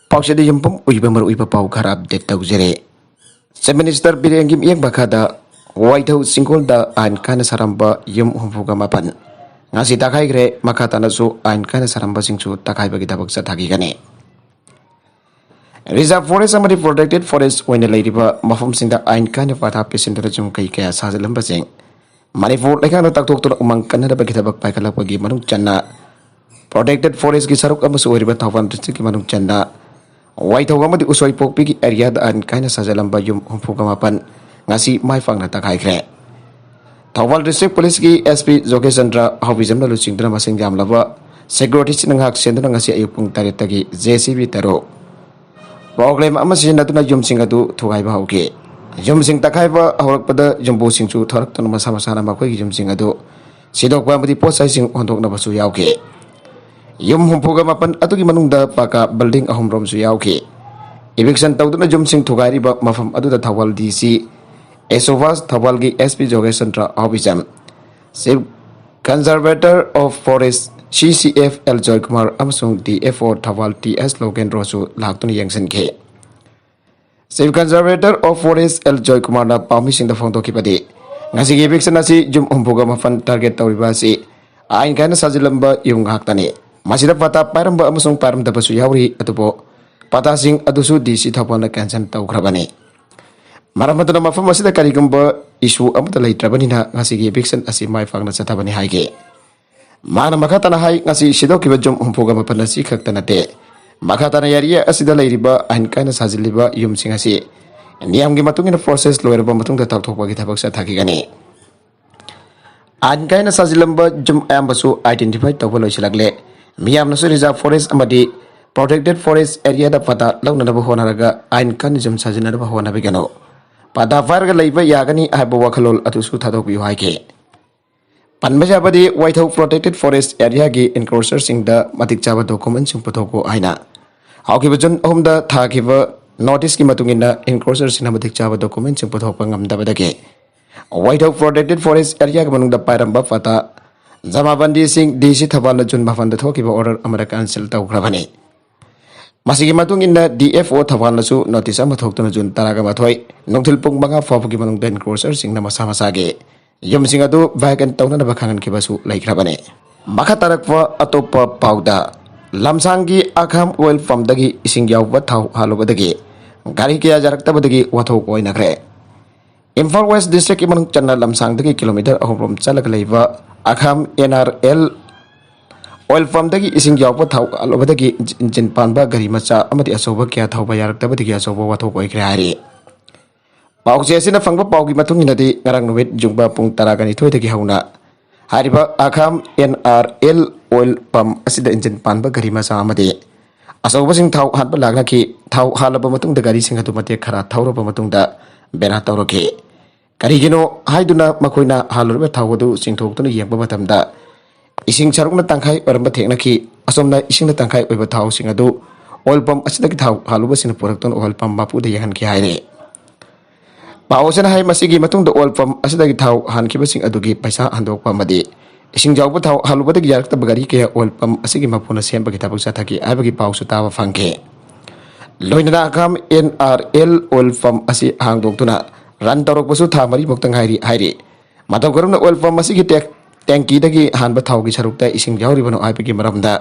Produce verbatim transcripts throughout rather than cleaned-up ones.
ꯄꯥꯎꯆꯦꯗ ꯌꯨꯝꯐꯝ ꯑꯣꯏꯕ ꯃꯔꯨꯑꯣꯏꯕ ꯄꯥꯎ ꯈꯔ ꯑꯞꯗꯦꯠ ꯇꯧꯖꯔꯦ꯫ ꯆꯤꯐ ꯃꯤꯅꯤꯁꯇꯔ ꯕꯤꯔꯦꯟꯒꯤ ꯃꯤꯠꯌꯦꯡ ꯃꯈꯥꯗ ꯋꯥꯏꯊꯧ ꯆꯤꯡꯒꯣꯜꯗ ꯑꯥꯏꯟ ꯀꯥꯏꯅ ꯁꯥꯔꯝꯕ ꯌꯨꯝ ꯍꯨꯝꯐꯨꯒ ꯃꯥꯄꯟ ꯉꯁꯤ ꯇꯛꯈꯥꯏꯈ꯭ꯔꯦ꯫ ꯃꯈꯥ ꯇꯥꯅꯁꯨ ꯑꯥꯏꯟ ꯀꯥꯏꯅ ꯁꯥꯔꯝꯕꯁꯤꯡꯁꯨ ꯇꯛꯈꯥꯏꯕꯒꯤ ꯊꯕꯛ ꯆꯠꯊꯈꯤꯒꯅꯤ꯫ ꯔꯤꯖꯥꯔꯚ ꯐꯣꯔꯦꯁ ꯑꯃꯗꯤ ꯄ꯭ꯔꯣꯇꯦꯛꯇꯦꯗ ꯐꯣꯔꯦꯁ ꯑꯣꯏꯅ ꯂꯩꯔꯤꯕ ꯃꯐꯝꯁꯤꯡꯗ ꯑꯥꯏꯟ ꯀꯥꯏꯅ ꯄꯥꯊꯥ ꯄꯤꯁꯤꯟꯗꯨꯅ ꯌꯨꯝ ꯀꯩ ꯀꯌꯥ ꯁꯥꯖꯤꯜꯂꯝꯕꯁꯤꯡ ꯃꯅꯤꯄꯨꯔ ꯂꯩꯉꯥꯛꯅ ꯇꯥꯛꯊꯣꯛꯇꯨꯅ ꯎꯃꯪ ꯀꯟꯅꯅꯕꯒꯤ ꯊꯕꯛ ꯄꯥꯏꯈꯠꯂꯛꯄꯒꯤ ꯃꯅꯨꯡ ꯆꯟꯅ ꯄ꯭ꯔꯣꯇꯦꯛꯇꯦꯗ ꯐꯣꯔꯦꯁꯀꯤ ꯁꯔꯨꯛ ꯑꯃꯁꯨ ꯑꯣꯏꯔꯤꯕ ꯊꯧꯕꯥꯜ ꯗꯤꯁꯇ꯭ꯔꯤꯛꯀꯤ ꯃꯅꯨꯡ ꯆꯟꯅ ꯋꯥꯏꯊꯧ ꯑꯃꯗꯤ ꯎꯁꯣꯏꯄꯣꯛꯄꯤꯒꯤ ꯑꯦꯔꯤꯌꯥꯗ ꯑꯥꯏꯟ ꯀꯥꯏꯅ ꯁꯥꯖꯜꯂꯝꯕ ꯌꯨꯝ ꯍꯨꯝꯐꯨꯒ ꯃꯥꯄꯟ ꯉꯁꯤ ꯃꯥꯏ ꯄꯥꯛꯅ ꯇꯛꯈꯥꯏꯈ꯭ꯔꯦ꯫ ꯊꯧꯕꯥꯜ ꯗꯤꯁꯇ꯭ꯔꯤꯛ ꯄꯨꯂꯤꯁꯀꯤ ꯑꯦꯁ ꯄꯤ ꯖꯣꯒꯦꯁ ꯆꯟꯗ꯭ꯔ ꯍꯥꯎꯕꯤꯖꯝꯅ ꯂꯨꯆꯤꯡꯗꯨꯅ ꯃꯁꯤꯡ ꯌꯥꯝꯂꯕ ꯁꯦꯀ꯭ꯌꯨꯔꯤꯇꯤꯁꯤꯡꯅ ꯉꯥꯛ ꯁꯦꯟꯗꯨꯅ ꯉꯁꯤ ꯑꯌꯨꯛ ꯄꯨꯡ ꯇꯔꯦꯠꯇꯒꯤ ꯖꯦ ꯁꯤ ꯕꯤ ꯇꯔꯨꯛ ꯄ꯭ꯔꯣꯀ꯭ꯂꯦꯝ ꯑꯃ ꯁꯤꯖꯤꯟꯅꯗꯨꯅ ꯌꯨꯝꯁꯤꯡ ꯑꯗꯨ ꯊꯨꯒꯥꯏꯕ ꯍꯧꯈꯤ꯫ ꯌꯨꯝꯁꯤꯡ ꯇꯛꯈꯥꯏꯕ ꯍꯧꯔꯛꯄꯗ ꯌꯨꯝꯕꯨꯁꯤꯡꯁꯨ ꯊꯣꯔꯛꯇꯨꯅ ꯃꯁꯥ ꯃꯁꯥꯅ ꯃꯈꯣꯏꯒꯤ ꯌꯨꯝꯁꯤꯡ ꯑꯗꯨ ꯁꯤꯗꯣꯛꯄ ꯑꯃꯗꯤ ꯄꯣꯠ ꯆꯩꯁꯤꯡ ꯍꯣꯟꯗꯣꯛꯅꯕꯁꯨ ꯌꯥꯎꯈꯤ꯫ ꯌꯨꯝ ꯍꯨꯝꯐꯨꯒ ꯃꯥꯄꯟ ꯑꯗꯨꯒꯤ ꯃꯅꯨꯡꯗ ꯄꯥꯀꯥ ꯕꯤꯜꯗꯤꯡ ꯑꯍꯨꯝ ꯔꯣꯝꯁꯨ ꯌꯥꯎꯈꯤ꯫ ꯏꯚꯤꯛꯁꯟ ꯇꯧꯗꯨꯅ ꯌꯨꯝꯁꯤꯡ ꯊꯨꯒꯥꯏꯔꯤꯕ ꯃꯐꯝ ꯑꯗꯨꯗ ꯊꯧꯕꯥꯜ ꯗꯤ ꯁꯤ ꯑꯦꯁꯣꯚꯥꯁ, ꯊꯧꯕꯥꯜꯒꯤ ꯑꯦꯁ ꯄꯤ ꯖꯣꯒꯦꯁ ꯆꯟꯗ꯭ꯔ ꯑꯍꯥꯎꯕꯤꯆꯝ, chief conservator of forest C C F L Joykumar ꯑꯃꯁꯨꯡ D F O Thoubal T ꯑꯦꯁ ꯂꯣꯀꯦꯟꯗ꯭ꯔꯣꯁꯨ ꯂꯥꯛꯇꯨꯅ ꯌꯦꯡꯁꯤꯟꯈꯤ꯫ Chief conservator of forest L ꯖꯣꯏꯀꯨꯃꯥꯔꯅ ꯄꯥꯎꯃꯤꯁꯤꯡꯗ ꯐꯣꯡꯗꯣꯛꯈꯤꯕꯗꯤ, ꯉꯁꯤꯒꯤ ꯏꯚꯤꯛꯁꯟ ꯑꯁꯤ ꯌꯨꯝ ꯍꯨꯝꯐꯨꯒ ꯃꯥꯄꯟ ꯇꯥꯔꯒꯦꯠ ꯇꯧꯔꯤꯕ ꯑꯁꯤ ꯑꯥꯏꯟ ꯀꯥꯏꯅ ꯁꯥꯖꯤꯜꯂꯝꯕ ꯌꯨꯝ ꯉꯥꯛꯇꯅꯤ꯫ ꯃꯁꯤꯗ ꯄꯇꯥ ꯄꯥꯏꯔꯝꯕ ꯑꯃꯁꯨꯡ ꯄꯥꯏꯔꯝꯗꯕꯁꯨ ꯌꯥꯎꯔꯤ, ꯑꯗꯨꯕꯨ ꯄꯇꯥꯁꯤꯡ ꯑꯗꯨꯁꯨ ꯗꯤ ꯁꯤ ꯊꯧꯕꯥꯜꯅ ꯀꯦꯟꯁꯦꯜ ꯇꯧꯈ꯭ꯔꯕꯅꯤ꯫ ꯃꯔꯝ ꯑꯗꯨꯅ ꯃꯐꯝ ꯑꯁꯤꯗ ꯀꯔꯤꯒꯨꯝꯕ ꯏꯁꯨ ꯑꯃꯠꯇ ꯂꯩꯇ꯭ꯔꯕꯅꯤꯅ ꯉꯁꯤꯒꯤ ꯏꯚꯤꯛꯁꯟ ꯑꯁꯤ ꯃꯥꯏ ꯄꯥꯛꯅ ꯆꯠꯊꯕꯅꯤ ꯍꯥꯏꯈꯤ꯫ ꯃꯥꯅ ꯃꯈꯥ ꯇꯥꯅ ꯍꯥꯏ, ꯉꯁꯤ ꯁꯤꯗꯣꯛꯈꯤꯕ ꯌꯨꯝ ꯍꯨꯝꯐꯨꯒ ꯃꯥꯄꯟ ꯑꯁꯤ ꯈꯛꯇ ꯅꯠꯇꯦ, ꯃꯈꯥ ꯇꯥꯅ ꯑꯦꯔꯤꯌꯥ ꯑꯁꯤꯗ ꯂꯩꯔꯤꯕ ꯑꯥꯏꯟ ꯀꯥꯏꯅ ꯁꯥꯖꯤꯜꯂꯤꯕ ꯌꯨꯝꯁꯤꯡ ꯑꯁꯤ ꯅꯤꯌꯝꯒꯤ ꯃꯇꯨꯡ ꯏꯟꯅ ꯄ꯭ꯔꯣꯁꯦꯁ ꯂꯣꯏꯔꯕ ꯃꯇꯨꯡꯗ ꯇꯥꯛꯊꯣꯛꯄꯒꯤ ꯊꯕꯛ ꯆꯠꯊꯈꯤꯒꯅꯤ꯫ ꯑꯥꯏꯟ ꯀꯥꯏꯅ ꯁꯥꯖꯤꯜꯂꯝꯕ ꯌꯨꯝ ꯑꯌꯥꯝꯕꯁꯨ ꯑꯥꯏꯗꯦꯟꯇꯤꯐꯥꯏ ꯇꯧꯕ ꯂꯣꯏꯁꯤꯜꯂꯛꯂꯦ꯫ ꯃꯤꯌꯥꯝꯅꯁꯨ ꯔꯤꯖꯥꯔꯚ ꯐꯣꯔꯦꯁ ꯑꯃꯗꯤ ꯄ꯭ꯔꯣꯇꯦꯛꯇꯦꯗ ꯐꯣꯔꯦꯁ ꯑꯦꯔꯤꯌꯥꯗ ꯄꯇꯥ ꯂꯧꯅꯅꯕ ꯍꯣꯠꯅꯔꯒ ꯑꯥꯏꯟ ꯀꯥꯏꯅ ꯌꯨꯝ ꯁꯥꯖꯤꯟꯅꯅꯕ ꯍꯣꯠꯅꯕꯤꯒꯅꯨ꯫ ꯄꯇꯥ ꯄꯥꯏꯔꯒ ꯂꯩꯕ ꯌꯥꯒꯅꯤ ꯍꯥꯏꯕ ꯋꯥꯈꯜꯂꯣꯟ ꯑꯗꯨꯁꯨ ꯊꯥꯗꯣꯛꯄꯤꯌꯨ ꯍꯥꯏꯈꯤ꯫ ꯄꯟꯕ ꯌꯥꯕꯗꯤ, ꯋꯥꯏꯊꯧ ꯄ꯭ꯔꯣꯇꯦꯛꯇꯦꯗ ꯐꯣꯔꯦꯁ ꯑꯦꯔꯤꯌꯥꯒꯤ ꯏꯟꯀ꯭ꯔꯣꯆꯔꯁꯤꯡꯗ ꯃꯇꯤꯛ ꯆꯥꯕ ꯗꯣꯀꯨꯃꯦꯟꯁꯤꯡ ꯄꯨꯊꯣꯛꯎ ꯍꯥꯏꯅ ꯍꯧꯈꯤꯕ ꯖꯨꯟ ꯑꯍꯨꯝꯗ ꯊꯥꯈꯤꯕ ꯅꯣꯇꯤꯁꯀꯤ ꯃꯇꯨꯡ ꯏꯟꯅ, ꯏꯟꯀ꯭ꯔꯣꯆꯔꯁꯤꯡꯅ ꯃꯇꯤꯛ ꯆꯥꯕ ꯗꯣꯀꯨꯃꯦꯟꯁꯤꯡ ꯄꯨꯊꯣꯛꯄ ꯉꯝꯗꯕꯗꯒꯤ ꯋꯥꯏꯊꯧ ꯄ꯭ꯔꯣꯇꯦꯛꯇꯦꯗ ꯐꯣꯔꯦꯁ ꯑꯦꯔꯤꯌꯥꯒꯤ ꯃꯅꯨꯡꯗ ꯄꯥꯏꯔꯝꯕ ꯄꯇꯥ ꯖꯃꯥꯕꯟꯗꯤꯁꯤꯡ ꯗꯤ ꯁꯤ ꯊꯧꯕꯥꯜꯅ ꯖꯨꯟ ꯃꯥꯄꯟꯗ ꯊꯣꯛꯈꯤꯕ ꯑꯣꯔꯗꯔ ꯑꯃꯅ ꯀꯦꯟꯁꯦꯜ ꯇꯧꯈ꯭ꯔꯕꯅꯤ꯫ ꯃꯁꯤꯒꯤ ꯃꯇꯨꯡ ꯏꯟꯅ ꯗꯤ ꯑꯦꯐ ꯑꯣ ꯊꯧꯕꯥꯜꯅꯁꯨ ꯅꯣꯇꯤꯁ ꯑꯃ ꯊꯣꯛꯇꯨꯅ ꯖꯨꯟ ꯇꯔꯥꯒ ꯃꯥꯊꯣꯏ ꯅꯨꯡꯊꯤꯜ ꯄꯨꯡ ꯃꯉꯥ ꯐꯥꯎꯕꯒꯤ ꯃꯅꯨꯡꯗ ꯏꯟꯀ꯭ꯔꯣꯆꯔꯁꯤꯡꯅ ꯃꯁꯥ ꯃꯁꯥꯒꯤ ꯌꯨꯝꯁꯤꯡ ꯑꯗꯨ ꯚꯦꯀꯦꯟ ꯇꯧꯅꯅꯕ ꯈꯪꯍꯟꯈꯤꯕꯁꯨ ꯂꯩꯈ꯭ꯔꯕꯅꯤ꯫ ꯃꯈꯥ ꯇꯥꯔꯛꯄ ꯑꯇꯣꯞꯄ ꯄꯥꯎꯗ, ꯂꯝꯁꯥꯡꯒꯤ ꯑꯈꯥꯝ ꯑꯣꯏꯜ ꯄꯝꯗꯒꯤ ꯏꯁꯤꯡ ꯌꯥꯎꯕ ꯊꯥꯎ ꯍꯥꯜꯂꯨꯕꯗꯒꯤ ꯒꯥꯔꯤ ꯀꯌꯥ ꯌꯥꯔꯛꯇꯕꯗꯒꯤ ꯋꯥꯊꯣꯛ ꯑꯣꯏꯅꯈ꯭ꯔꯦ꯫ ꯏꯝꯐꯥꯜ ꯋꯦꯁ ꯗꯤꯁꯇ꯭ꯔꯤꯛꯀꯤ ꯃꯅꯨꯡ ꯆꯟꯅ ꯂꯝꯁꯥꯡꯗꯒꯤ ꯀꯤꯂꯣꯃꯤꯇꯔ ꯑꯍꯨꯝ ꯔꯣꯝ ꯆꯠꯂꯒ ꯂꯩꯕ ꯑꯈꯥꯝ ꯑꯦꯟ ꯑꯥꯔ ꯑꯦꯜ ꯑꯣꯏꯜ ꯄꯝꯗꯒꯤ ꯏꯁꯤꯡ ꯌꯥꯎꯕ ꯊꯥꯎ ꯍꯥꯜꯂꯨꯕꯗꯒꯤ ꯏꯟꯖꯤꯟ ꯄꯥꯟꯕ ꯒꯥꯔꯤ ꯃꯆꯥ ꯑꯃꯗꯤ ꯑꯆꯧꯕ ꯀꯌꯥ ꯊꯧꯕ ꯌꯥꯔꯛꯇꯕꯗꯒꯤ ꯑꯆꯧꯕ ꯋꯥꯊꯣꯛ ꯑꯣꯏꯈ꯭ꯔꯦ ꯍꯥꯏꯔꯤ꯫ ꯄꯥꯎꯆꯦ ꯑꯁꯤꯅ ꯐꯪꯕ ꯄꯥꯎꯒꯤ ꯃꯇꯨꯡ ꯏꯟꯅꯗꯤ, ꯉꯔꯥꯡ ꯅꯨꯃꯤꯠ ꯌꯨꯡꯕ ꯄꯨꯡ ꯇꯔꯥꯒ ꯅꯤꯊꯣꯏꯗꯒꯤ ꯍꯧꯅ ꯍꯥꯏꯔꯤꯕ ꯑꯈꯥꯝ N R L oil pump ꯑꯁꯤꯗ ꯏꯟꯖꯤꯟ ꯄꯥꯟꯕ ꯒꯥꯔꯤ ꯃꯆꯥ ꯑꯃꯗꯤ ꯑꯆꯧꯕꯁꯤꯡ ꯊꯥꯎ ꯍꯥꯟꯕ ꯂꯥꯛꯅꯈꯤ꯫ ꯊꯥꯎ ꯍꯥꯜꯂꯕ ꯃꯇꯨꯡꯗ ꯒꯥꯔꯤꯁꯤꯡ ꯑꯗꯨ ꯃꯇꯦꯛ ꯈꯔ ꯊꯧꯔꯕ ꯃꯇꯨꯡꯗ ꯕꯦꯔꯥ ꯇꯧꯔꯛꯈꯤ꯫ ꯀꯔꯤꯒꯤꯅꯣ ꯍꯥꯏꯗꯨꯅ ꯃꯈꯣꯏꯅ ꯍꯥꯜꯂꯨꯔꯤꯕ ꯊꯥꯎ ꯑꯗꯨ ꯆꯤꯡꯊꯣꯛꯇꯨꯅ ꯌꯦꯡꯕ ꯃꯇꯝꯗ, ꯏꯁꯤꯡ ꯁꯔꯨꯛꯅ ꯇꯪꯈꯥꯏ ꯑꯣꯏꯔꯝꯕ ꯊꯦꯡꯅꯈꯤ꯫ ꯑꯁꯣꯝꯅ ꯏꯁꯤꯡꯅ ꯇꯪꯈꯥꯏ ꯑꯣꯏꯕ ꯊꯥꯎꯁꯤꯡ ꯑꯗꯨ ꯑꯣꯏꯜ ꯄꯝ ꯑꯁꯤꯗꯒꯤ ꯊꯥꯎ ꯍꯥꯜꯂꯨꯕꯁꯤꯡꯅ ꯄꯨꯔꯛꯇꯨꯅ ꯑꯣꯏꯜ ꯄꯝ ꯃꯄꯨꯗ ꯌꯦꯡꯍꯟꯈꯤ ꯍꯥꯏꯔꯤ꯫ ꯄꯥꯎ ꯑꯁꯤꯅ ꯍꯥꯏ, ꯃꯁꯤꯒꯤ ꯃꯇꯨꯡꯗ ꯑꯣꯏꯜ ꯄꯝ ꯑꯁꯤꯗꯒꯤ ꯊꯥꯎ ꯍꯥꯟꯈꯤꯕꯁꯤꯡ ꯑꯗꯨꯒꯤ ꯄꯩꯁꯥ ꯍꯟꯗꯣꯛꯄ ꯑꯃꯗꯤ ꯏꯁꯤꯡ ꯌꯥꯎꯕ ꯊꯥꯎ ꯍꯥꯜꯂꯨꯕꯗꯒꯤ ꯌꯥꯔꯛꯇꯕ ꯒꯥꯔꯤ ꯀꯌꯥ ꯑꯣꯏꯜ ꯄꯝ ꯑꯁꯤꯒꯤ ꯃꯄꯨꯅ ꯁꯦꯝꯕꯒꯤ ꯊꯕꯛ ꯆꯠꯊꯈꯤ ꯍꯥꯏꯕꯒꯤ ꯄꯥꯎꯁꯨ ꯇꯥꯕ ꯐꯪꯈꯤ꯫ ꯂꯣꯏꯅꯅ ꯑꯈꯥꯝ N R L oil pump ꯑꯁꯤ ꯍꯥꯡꯗꯣꯛꯇꯨꯅ ꯔꯟ ꯇꯧꯔꯛꯄꯁꯨ ꯊꯥ ꯃꯔꯤꯃꯨꯛꯇ ꯉꯥꯏꯔꯤ ꯍꯥꯏꯔꯤ꯫ ꯃꯇꯧ ꯀꯔꯝꯅ ꯑꯣꯏꯜ ꯄꯝ ꯑꯁꯤꯒꯤ ꯇꯦꯛ-, ꯇꯦꯡꯀꯤꯗꯒꯤ ꯍꯥꯟꯕ ꯊꯥꯎꯒꯤ ꯁꯔꯨꯛꯇ ꯏꯁꯤꯡ ꯌꯥꯎꯔꯤꯕꯅꯣ ꯍꯥꯏꯕꯒꯤ ꯃꯔꯝꯗ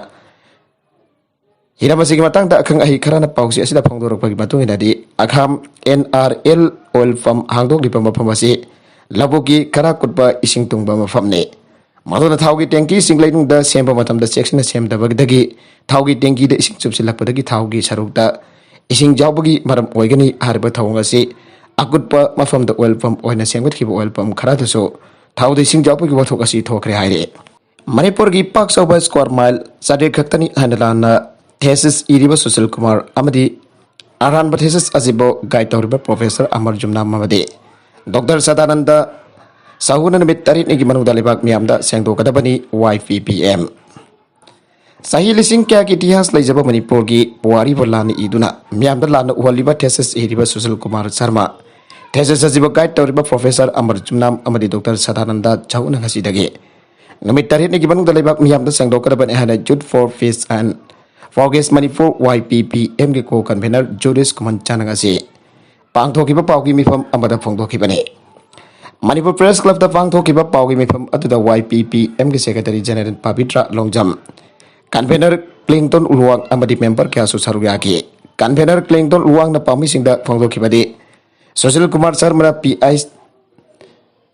ꯍꯤꯔꯝ ꯑꯁꯤꯒꯤ ꯃꯇꯥꯡꯗ ꯑꯈꯪ ꯑꯍꯩ ꯈꯔꯅ ꯄꯥꯎꯆꯦ ꯑꯁꯤꯗ ꯐꯣꯡꯗꯣꯔꯛꯄꯒꯤ ꯃꯇꯨꯡ ꯏꯟꯅꯗꯤ, ꯑꯈꯥꯝ N R L oil pump ꯍꯥꯡꯗꯣꯛꯂꯤꯕ ꯃꯐꯝ ꯑꯁꯤ ꯂꯧꯕꯨꯛꯀꯤ ꯈꯔ ꯀꯨꯠꯄ ꯏꯁꯤꯡ ꯇꯨꯡꯕ ꯃꯐꯝꯅꯤ꯫ ꯃꯗꯨꯅ ꯊꯥꯎꯒꯤ ꯇꯦꯡꯀꯤꯁꯤꯡ ꯂꯩꯅꯨꯡꯗ ꯁꯦꯝꯕ ꯃꯇꯝꯗ ꯆꯦꯛꯁꯤꯟꯅ ꯁꯦꯝꯗꯕꯗꯒꯤ ꯊꯥꯎꯒꯤ ꯇꯦꯡꯀꯤꯗ ꯏꯁꯤꯡ ꯆꯨꯞꯁꯤꯜꯂꯛꯄꯗꯒꯤ ꯊꯥꯎꯒꯤ ꯁꯔꯨꯛꯇ ꯏꯁꯤꯡ ꯌꯥꯎꯕꯒꯤ ꯃꯔꯝ ꯑꯣꯏꯒꯅꯤ꯫ ꯍꯥꯏꯔꯤꯕ ꯊꯧꯑꯣꯡ ꯑꯁꯤ ꯑꯀꯨꯠꯄ ꯃꯐꯝꯗ ꯑꯣꯏꯜ ꯄꯝ ꯑꯣꯏꯅ ꯁꯦꯝꯒꯠꯈꯤꯕ ꯑꯣꯏꯜ ꯄꯝ ꯈꯔꯗꯁꯨ ꯊꯥꯎꯗ ꯏꯁꯤꯡ ꯌꯥꯎꯕꯒꯤ ꯋꯥꯊꯣꯛ ꯑꯁꯤ ꯊꯣꯛꯈ꯭ꯔꯦ ꯍꯥꯏꯔꯤ꯫ ꯃꯅꯤꯄꯨꯔꯒꯤ ꯄꯥꯛ ꯆꯥꯎꯕ ꯁ꯭ꯀ꯭ꯋꯥꯔ ꯃꯥꯏꯜ ꯆꯥꯇ꯭ꯔꯦꯠ ꯈꯛꯇꯅꯤ ꯍꯥꯏꯅ ꯂꯥꯟꯅ ꯊꯦꯁꯤꯁ ꯏꯔꯤꯕ ꯁꯨꯁꯤꯜ ꯀꯨꯃꯥꯔ ꯑꯃꯗꯤ ꯑꯔꯥꯟꯕ ꯊꯦꯁꯤꯁ ꯑꯁꯤꯕꯨ ꯒꯥꯏꯗ ꯇꯧꯔꯤꯕ ꯄ꯭ꯔꯣꯐꯦꯁꯔ ꯑꯃꯔ ꯖꯨꯝꯅꯥꯝ ꯑꯃꯗꯤ ꯗꯣꯛꯇꯔ ꯁꯗꯥꯅꯟꯗ ꯁꯥꯍꯨꯅ ꯅꯨꯃꯤꯠ ꯇꯔꯦꯠꯅꯤꯒꯤ ꯃꯅꯨꯡꯗ ꯂꯩꯕꯥꯛ ꯃꯤꯌꯥꯝꯗ ꯁꯦꯡꯗꯣꯛꯀꯗꯕꯅꯤ꯫ ꯋꯥꯏ ꯄꯤ ꯄꯤ ꯑꯦꯝ꯫ ꯆꯍꯤ ꯂꯤꯁꯤꯡ ꯀꯌꯥꯒꯤ ꯏꯇꯤꯍꯥꯁ ꯂꯩꯖꯕ ꯃꯅꯤꯄꯨꯔꯒꯤ ꯄꯨꯋꯥꯔꯤꯕꯨ ꯂꯥꯟꯅ ꯏꯗꯨꯅ ꯃꯤꯌꯥꯝꯗ ꯂꯥꯟꯅ ꯎꯍꯜꯂꯤꯕ ꯊꯦꯁꯤꯁ ꯏꯔꯤꯕ ꯁꯨꯁꯤꯜ ꯀꯨꯃꯥꯔ ꯁꯔꯃ ꯊꯦꯁꯤꯁ ꯑꯁꯤꯕꯨ ꯒꯥꯏꯗ ꯇꯧꯔꯤꯕ ꯄ꯭ꯔꯣꯐꯦꯁꯔ ꯑꯃꯔ ꯖꯨꯝꯅꯥꯝ ꯑꯃꯗꯤ ꯗꯣꯛꯇꯔ ꯁꯗꯥꯅꯟꯗ ꯁꯥꯍꯨꯅ ꯉꯁꯤꯗꯒꯤ ꯅꯨꯃꯤꯠ ꯇꯔꯦꯠꯅꯤꯒꯤ ꯃꯅꯨꯡꯗ ꯂꯩꯕꯥꯛ ꯃꯤꯌꯥꯝꯗ ꯁꯦꯡꯗꯣꯛꯀꯗꯕꯅꯤ ꯍꯥꯏꯅ Youth for Peace and Forgis Manipur Y P P M ꯒꯤ co-convener ꯖꯨꯔꯤꯁ ꯈꯨꯃꯟ ꯆꯥꯅ ꯉꯁꯤ ꯄꯥꯡꯊꯣꯛꯈꯤꯕ ꯄꯥꯎꯒꯤ ꯃꯤꯐꯝ ꯑꯃꯗ ꯐꯣꯡꯗꯣꯛꯈꯤꯕꯅꯤ꯫ ꯃꯅꯤꯄꯨꯔ ꯄ꯭ꯔꯦꯁ ꯀ꯭ꯂꯕꯇ ꯄꯥꯡꯊꯣꯛꯈꯤꯕ ꯄꯥꯎꯒꯤ ꯃꯤꯐꯝ ꯑꯗꯨꯗ Y P P M ꯒꯤ secretary general Pavitra Longjam, convener ꯀ꯭ꯂꯦꯡꯇꯣꯟ ꯎꯂꯨꯋꯥꯡ ꯑꯃꯗꯤ ꯃꯦꯝꯕꯔ ꯀꯌꯥꯁꯨ ꯁꯔꯨꯛ ꯌꯥꯈꯤ꯫ ꯀꯟꯚꯦꯅꯔ ꯀ꯭ꯂꯦꯡꯇꯣꯟ ꯎꯂꯨꯋꯥꯡꯅ ꯄꯥꯎꯃꯤꯁꯤꯡꯗ ꯐꯣꯡꯗꯣꯛꯈꯤꯕꯗꯤ, Sushil Kumar ꯁꯔꯃꯅ P H,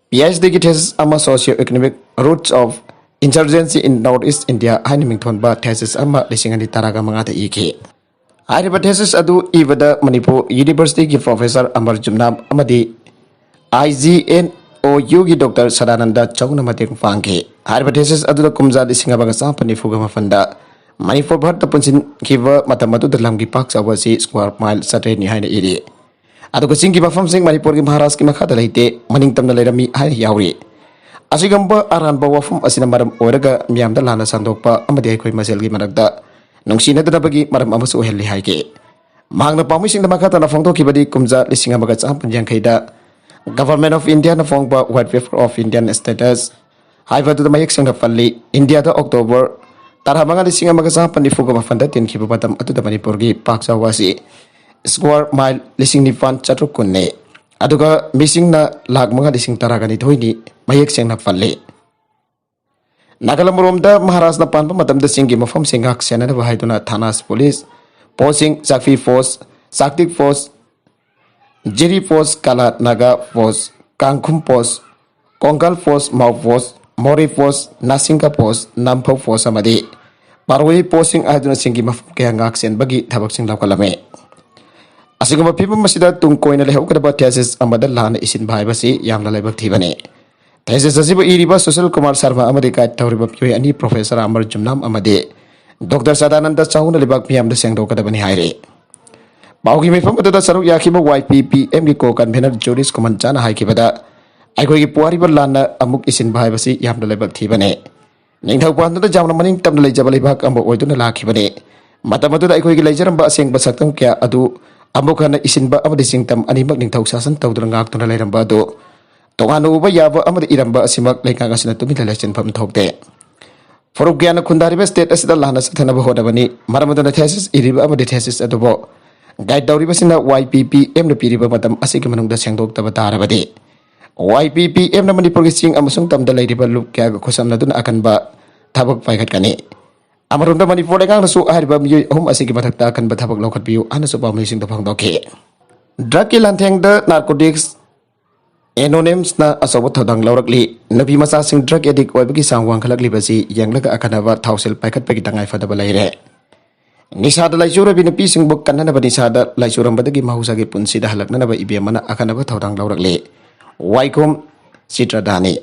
P H Dꯒꯤ thesis ꯑꯃ Socio Economic Roots of Insurgency in North East India ꯍꯥꯏꯅ ꯃꯤꯡꯊꯣꯟꯕ thesis ꯑꯃ ꯂꯤꯁꯤꯡ ꯑꯅꯤ ꯇꯔꯥꯒ ꯃꯉꯥꯗ ꯏꯈꯤ꯫ ꯍꯥꯏꯔꯤꯕ thesis ꯑꯗꯨ ꯏꯕꯗ ꯃꯅꯤꯄꯨꯔ Universityꯒꯤ professor ꯑꯃꯔ ꯖꯨꯝꯅꯥꯝ ꯑꯃꯗꯤ I G N O Uꯒꯤ Doctor Sadananda ꯆꯧꯅ ꯃꯇꯦꯡ ꯄꯥꯡꯈꯤ꯫ ꯍꯥꯏꯔꯤꯕ thesis ꯑꯗꯨꯗ ꯀꯨꯝꯖꯥ ꯂꯤꯁꯤꯡ ꯑꯃꯒ ꯆꯥꯃꯥꯄꯟ ꯅꯤꯐꯨꯒ ꯃꯥꯄꯟꯗ ꯃꯅꯤꯄꯨꯔ ꯚꯥꯔꯠꯇ ꯄꯨꯟꯁꯤꯟꯈꯤꯕ ꯃꯇꯝ ꯑꯗꯨꯗ ꯂꯝꯒꯤ ꯄꯥꯛ ꯆꯥꯎꯕ ꯑꯁꯤ square mile ꯆꯥꯇ꯭ꯔꯦꯠꯅꯤ ꯍꯥꯏꯅ ꯏꯔꯤ꯫ ꯑꯗꯨꯒ ꯆꯤꯡꯒꯤ ꯃꯐꯝꯁꯤꯡ ꯃꯅꯤꯄꯨꯔꯒꯤ ꯃꯍꯥꯔꯥꯖꯀꯤ ꯃꯈꯥꯗ ꯂꯩꯇꯦ, ꯃꯅꯤꯡ ꯇꯝꯅ ꯂꯩꯔꯝꯃꯤ ꯍꯥꯏꯅ ꯌꯥꯎꯔꯤ꯫ ꯑꯁꯤꯒꯨꯝꯕ ꯑꯔꯥꯟꯕ ꯋꯥꯐꯝ ꯑꯁꯤꯅ ꯃꯔꯝ ꯑꯣꯏꯔꯒ ꯃꯤꯌꯥꯝꯗ ꯂꯥꯟꯅ ꯁꯟꯗꯣꯛꯄ ꯑꯃꯗꯤ ꯑꯩꯈꯣꯏ ꯃꯁꯦꯜꯒꯤ ꯃꯔꯛꯇ ꯅꯨꯡꯁꯤꯅꯗꯅꯕꯒꯤ ꯃꯔꯝ ꯑꯃꯁꯨ ꯑꯣꯏꯍꯜꯂꯤ ꯍꯥꯏꯈꯤ꯫ ꯃꯍꯥꯛꯅ ꯄꯥꯎꯃꯤꯁꯤꯡꯗ ꯃꯈꯥ ꯇꯥꯅ ꯐꯣꯡꯗꯣꯛꯈꯤꯕꯗꯤ, ꯀꯨꯝꯖꯥ ꯂꯤꯁꯤꯡ ꯑꯃꯒ ꯆꯥꯃꯥꯄꯟ ꯌꯥꯡꯈꯩꯗ Government of Indiaꯅ ꯐꯣꯡꯕ White Paper of Indian Status ꯍꯥꯏꯕ ꯑꯗꯨꯗ ꯃꯌꯦꯛ ꯁꯦꯡꯅ ꯄꯜꯂꯤ꯫ ꯏꯟꯗꯤꯌꯥꯗ October ꯇꯔꯥꯃꯉꯥ, ꯂꯤꯁꯤꯡ ꯑꯃꯒ ꯆꯥꯃꯥꯄꯟ ꯅꯤꯐꯨꯒ ꯃꯥꯄꯟꯗ ꯇꯤꯟꯈꯤꯕ ꯃꯇꯝ ꯑꯗꯨꯗ ꯃꯅꯤꯄꯨꯔꯒꯤ ꯄꯥꯛ ꯆꯥꯎꯕ ꯑꯁꯤ square mile ꯂꯤꯁꯤꯡ ꯅꯤꯄꯥꯟ ꯆꯥꯇ꯭ꯔꯨꯛ ꯀꯨꯟꯅꯤ꯫ ꯑꯗꯨꯒ ꯃꯤꯁꯤꯡꯅ ꯂꯥꯈ ꯃꯉꯥ ꯂꯤꯁꯤꯡ ꯇꯔꯥꯒ ꯅꯤꯊꯣꯏꯅꯤ, ꯃꯌꯦꯛ ꯁꯦꯡꯅ ꯄꯜꯂꯤ꯫ ꯅꯥꯒꯥꯂꯝ ꯔꯣꯝꯗ ꯃꯍꯥꯔꯥꯖꯅ ꯄꯥꯟꯕ ꯃꯇꯝꯗ ꯆꯤꯡꯒꯤ ꯃꯐꯝꯁꯤꯡ ꯉꯥꯛ ꯁꯦꯟꯅꯅꯕ ꯍꯥꯏꯗꯨꯅ ꯊꯥꯅꯥꯁ ꯄꯨꯂꯤꯁ ꯄꯣꯁꯁꯤꯡ, ꯆꯥꯛꯄꯤ ꯄꯣꯁ, ꯆꯥꯛꯇꯤꯛ ꯄꯣꯁ, ꯖꯤꯔꯤ ꯄꯣꯁ, ꯀꯂꯥ ꯅꯥꯒꯥ ꯄꯣꯁ, ꯀꯥꯡꯈꯨꯝ ꯄꯣꯁ, ꯀꯣꯡꯒꯜ ꯄꯣꯁ, ꯃꯥꯎ ꯄꯣꯁ, ꯃꯣꯔꯦ ꯄꯣꯁ, ꯅꯥꯁꯤꯡꯒ ꯄꯣꯁ, ꯅꯥꯝꯐꯧ ꯄꯣꯁ ꯑꯃꯗꯤ ꯄꯥꯔꯣꯏ ꯄꯣꯁꯁꯤꯡ ꯍꯥꯏꯗꯨꯅ ꯆꯤꯡꯒꯤ ꯃꯐꯝ ꯀꯌꯥ ꯉꯥꯛ ꯁꯦꯟꯕꯒꯤ ꯊꯕꯛꯁꯤꯡ ꯂꯧꯈꯠꯂꯝꯃꯤ꯫ ꯑꯁꯤꯒꯨꯝꯕ ꯐꯤꯕꯝ ꯑꯁꯤꯗ ꯇꯨꯡ ꯀꯣꯏꯅ ꯂꯩꯍꯧꯒꯗꯕ thesis ꯑꯃꯗ ꯂꯥꯟꯅ ꯏꯁꯤꯟꯕ ꯍꯥꯏꯕꯁꯤ ꯌꯥꯝꯅ ꯂꯥꯏꯕꯛ ꯊꯤꯕꯅꯤ꯫ Thesis ꯑꯁꯤꯕꯨ ꯏꯔꯤꯕ ꯁꯨꯁꯤꯜ ꯀꯨꯃꯥꯔ ꯁꯔꯃ ꯑꯃꯗꯤ guide ꯇꯧꯔꯤꯕ ꯃꯤꯑꯣꯏ ꯑꯅꯤ, Professor ꯑꯃꯔ ꯖꯨꯝꯅꯥꯝ ꯑꯃꯗꯤ Doctor ꯁꯗꯥꯅꯟꯗ ꯆꯍꯨꯅ ꯂꯩꯕꯥꯛ ꯃꯤꯌꯥꯝꯗ ꯁꯦꯡꯗꯣꯛꯀꯗꯕꯅꯤ ꯍꯥꯏꯔꯤ꯫ ꯄꯥꯎꯒꯤ ꯃꯤꯐꯝ ꯑꯗꯨꯗ ꯁꯔꯨꯛ ꯌꯥꯈꯤꯕ Y P P Mꯒꯤ co-convener ꯖꯨꯔꯤꯁ ꯈꯨꯃꯟ ꯆꯥꯅ ꯍꯥꯏꯈꯤꯕꯗ, ꯑꯩꯈꯣꯏꯒꯤ ꯄꯨꯋꯥꯔꯤꯕ ꯂꯥꯟꯅ ꯑꯃꯨꯛ ꯏꯁꯤꯟꯕ ꯍꯥꯏꯕꯁꯤ ꯌꯥꯝꯅ ꯂꯥꯏꯕꯛ ꯊꯤꯕꯅꯤ꯫ ꯅꯤꯡꯊꯧ ꯄꯥꯟꯗꯨꯅ ꯌꯥꯝꯅ ꯃꯅꯤꯡ ꯇꯝꯅ ꯂꯩꯖꯕ ꯂꯩꯕꯥꯛ ꯑꯃ ꯑꯣꯏꯗꯨꯅ ꯂꯥꯛꯈꯤꯕꯅꯤ꯫ ꯃꯇꯝ ꯑꯗꯨꯗ ꯑꯩꯈꯣꯏꯒꯤ ꯂꯩꯖꯔꯝꯕ ꯑꯁꯦꯡꯕ ꯁꯛꯇꯝ ꯀꯌꯥ ꯑꯗꯨ ꯑꯃꯨꯛ ꯍꯟꯅ ꯏꯁꯤꯟꯕ ꯑꯃꯗꯤ ꯆꯤꯡꯇꯝ ꯑꯅꯤꯃꯛ ꯅꯤꯡꯊꯧ ꯁꯥꯁꯟ ꯇꯧꯗꯨꯅ ꯉꯥꯛꯇꯨꯅ ꯂꯩꯔꯝꯕ ꯑꯗꯨ ꯇꯣꯉꯥꯟꯅ ꯎꯕ ꯌꯥꯕ ꯑꯃꯗꯤ ꯏꯔꯝꯕ ꯑꯁꯤꯃꯛ ꯂꯩꯉꯥꯛ ꯑꯁꯤꯅ ꯇꯨꯃꯤꯟꯅ ꯂꯩꯁꯤꯟꯐꯝ ꯊꯣꯛꯇꯦ꯫ ꯐꯨꯔꯨꯞ ꯀꯌꯥꯅ ꯈꯨꯟꯗꯥꯔꯤꯕ state ꯑꯁꯤꯗ ꯂꯥꯟꯅ ꯆꯠꯊꯅꯕ ꯍꯣꯠꯅꯕꯅꯤ꯫ ꯃꯔꯝ ꯑꯗꯨꯅ thesis ꯏꯔꯤꯕ ꯑꯃꯗꯤ thesis ꯑꯗꯨꯕꯨ guide ꯇꯧꯔꯤꯕꯁꯤꯅ Y P P Mꯅ ꯄꯤꯔꯤꯕ ꯃꯇꯝ ꯑꯁꯤꯒꯤ ꯃꯅꯨꯡꯗ ꯁꯦꯡꯗꯣꯛꯇꯕ ꯇꯥꯔꯕꯗꯤ Y P P Mꯅ ꯃꯅꯤꯄꯨꯔꯒꯤ ꯆꯤꯡ ꯑꯃꯁꯨꯡ ꯇꯝꯗ ꯂꯩꯔꯤꯕ ꯂꯨꯞ ꯀꯌꯥꯒ ꯈꯨꯠꯁꯝꯅꯗꯨꯅ ꯑꯀꯟꯕ ꯊꯕꯛ ꯄꯥꯏꯈꯠꯀꯅꯤ꯫ ꯑꯃꯔꯣꯝꯗ ꯃꯅꯤꯄꯨꯔ ꯂꯩꯉꯥꯛꯅꯁꯨ ꯍꯥꯏꯔꯤꯕ ꯃꯤꯑꯣꯏ ꯑꯍꯨꯝ ꯑꯁꯤꯒꯤ ꯃꯊꯛꯇ ꯑꯀꯟꯕ ꯊꯕꯛ ꯂꯧꯈꯠꯄꯤꯌꯨ ꯍꯥꯏꯅꯁꯨ ꯄꯥꯎꯃꯤꯁꯤꯡꯗ ꯐꯣꯡꯗꯣꯛꯈꯤ꯫ Drugꯀꯤ ꯂꯥꯟꯊꯦꯡꯗ Narcotics Anonymousꯅ ꯑꯆꯧꯕ ꯊꯧꯗꯥꯡ ꯂꯧꯔꯛꯂꯤ꯫ ꯅꯨꯄꯤ ꯃꯆꯥꯁꯤꯡ drug addict ꯑꯣꯏꯕꯒꯤ ꯆꯥꯡ ꯋꯥꯡꯈꯠꯂꯛꯂꯤꯕꯁꯤ ꯌꯦꯡꯂꯒ ꯑꯈꯟꯅꯕ ꯊꯧꯁꯤꯜ ꯄꯥꯏꯈꯠꯄꯒꯤ ꯇꯉꯥꯏꯐꯗꯕ ꯂꯩꯔꯦ꯫ ꯅꯤꯁꯥꯗ ꯂꯥꯏꯆꯨꯔꯕꯤ ꯅꯨꯄꯤꯁꯤꯡꯕꯨ ꯀꯟꯅꯅꯕ ꯅꯤꯁꯥꯗ ꯂꯥꯏꯆꯨꯔꯝꯕꯗꯒꯤ ꯃꯍꯧꯁꯥꯒꯤ ꯄꯨꯟꯁꯤꯗ ꯍꯜꯂꯛꯅꯅꯕ ꯏꯕꯦꯝꯃꯅ ꯑꯈꯟꯅꯕ ꯊꯧꯗꯥꯡ ꯂꯧꯔꯛꯂꯤ꯫ ꯋꯥꯏꯈꯣꯝ ꯆꯤꯇ꯭ꯔꯗꯥꯅꯤ꯫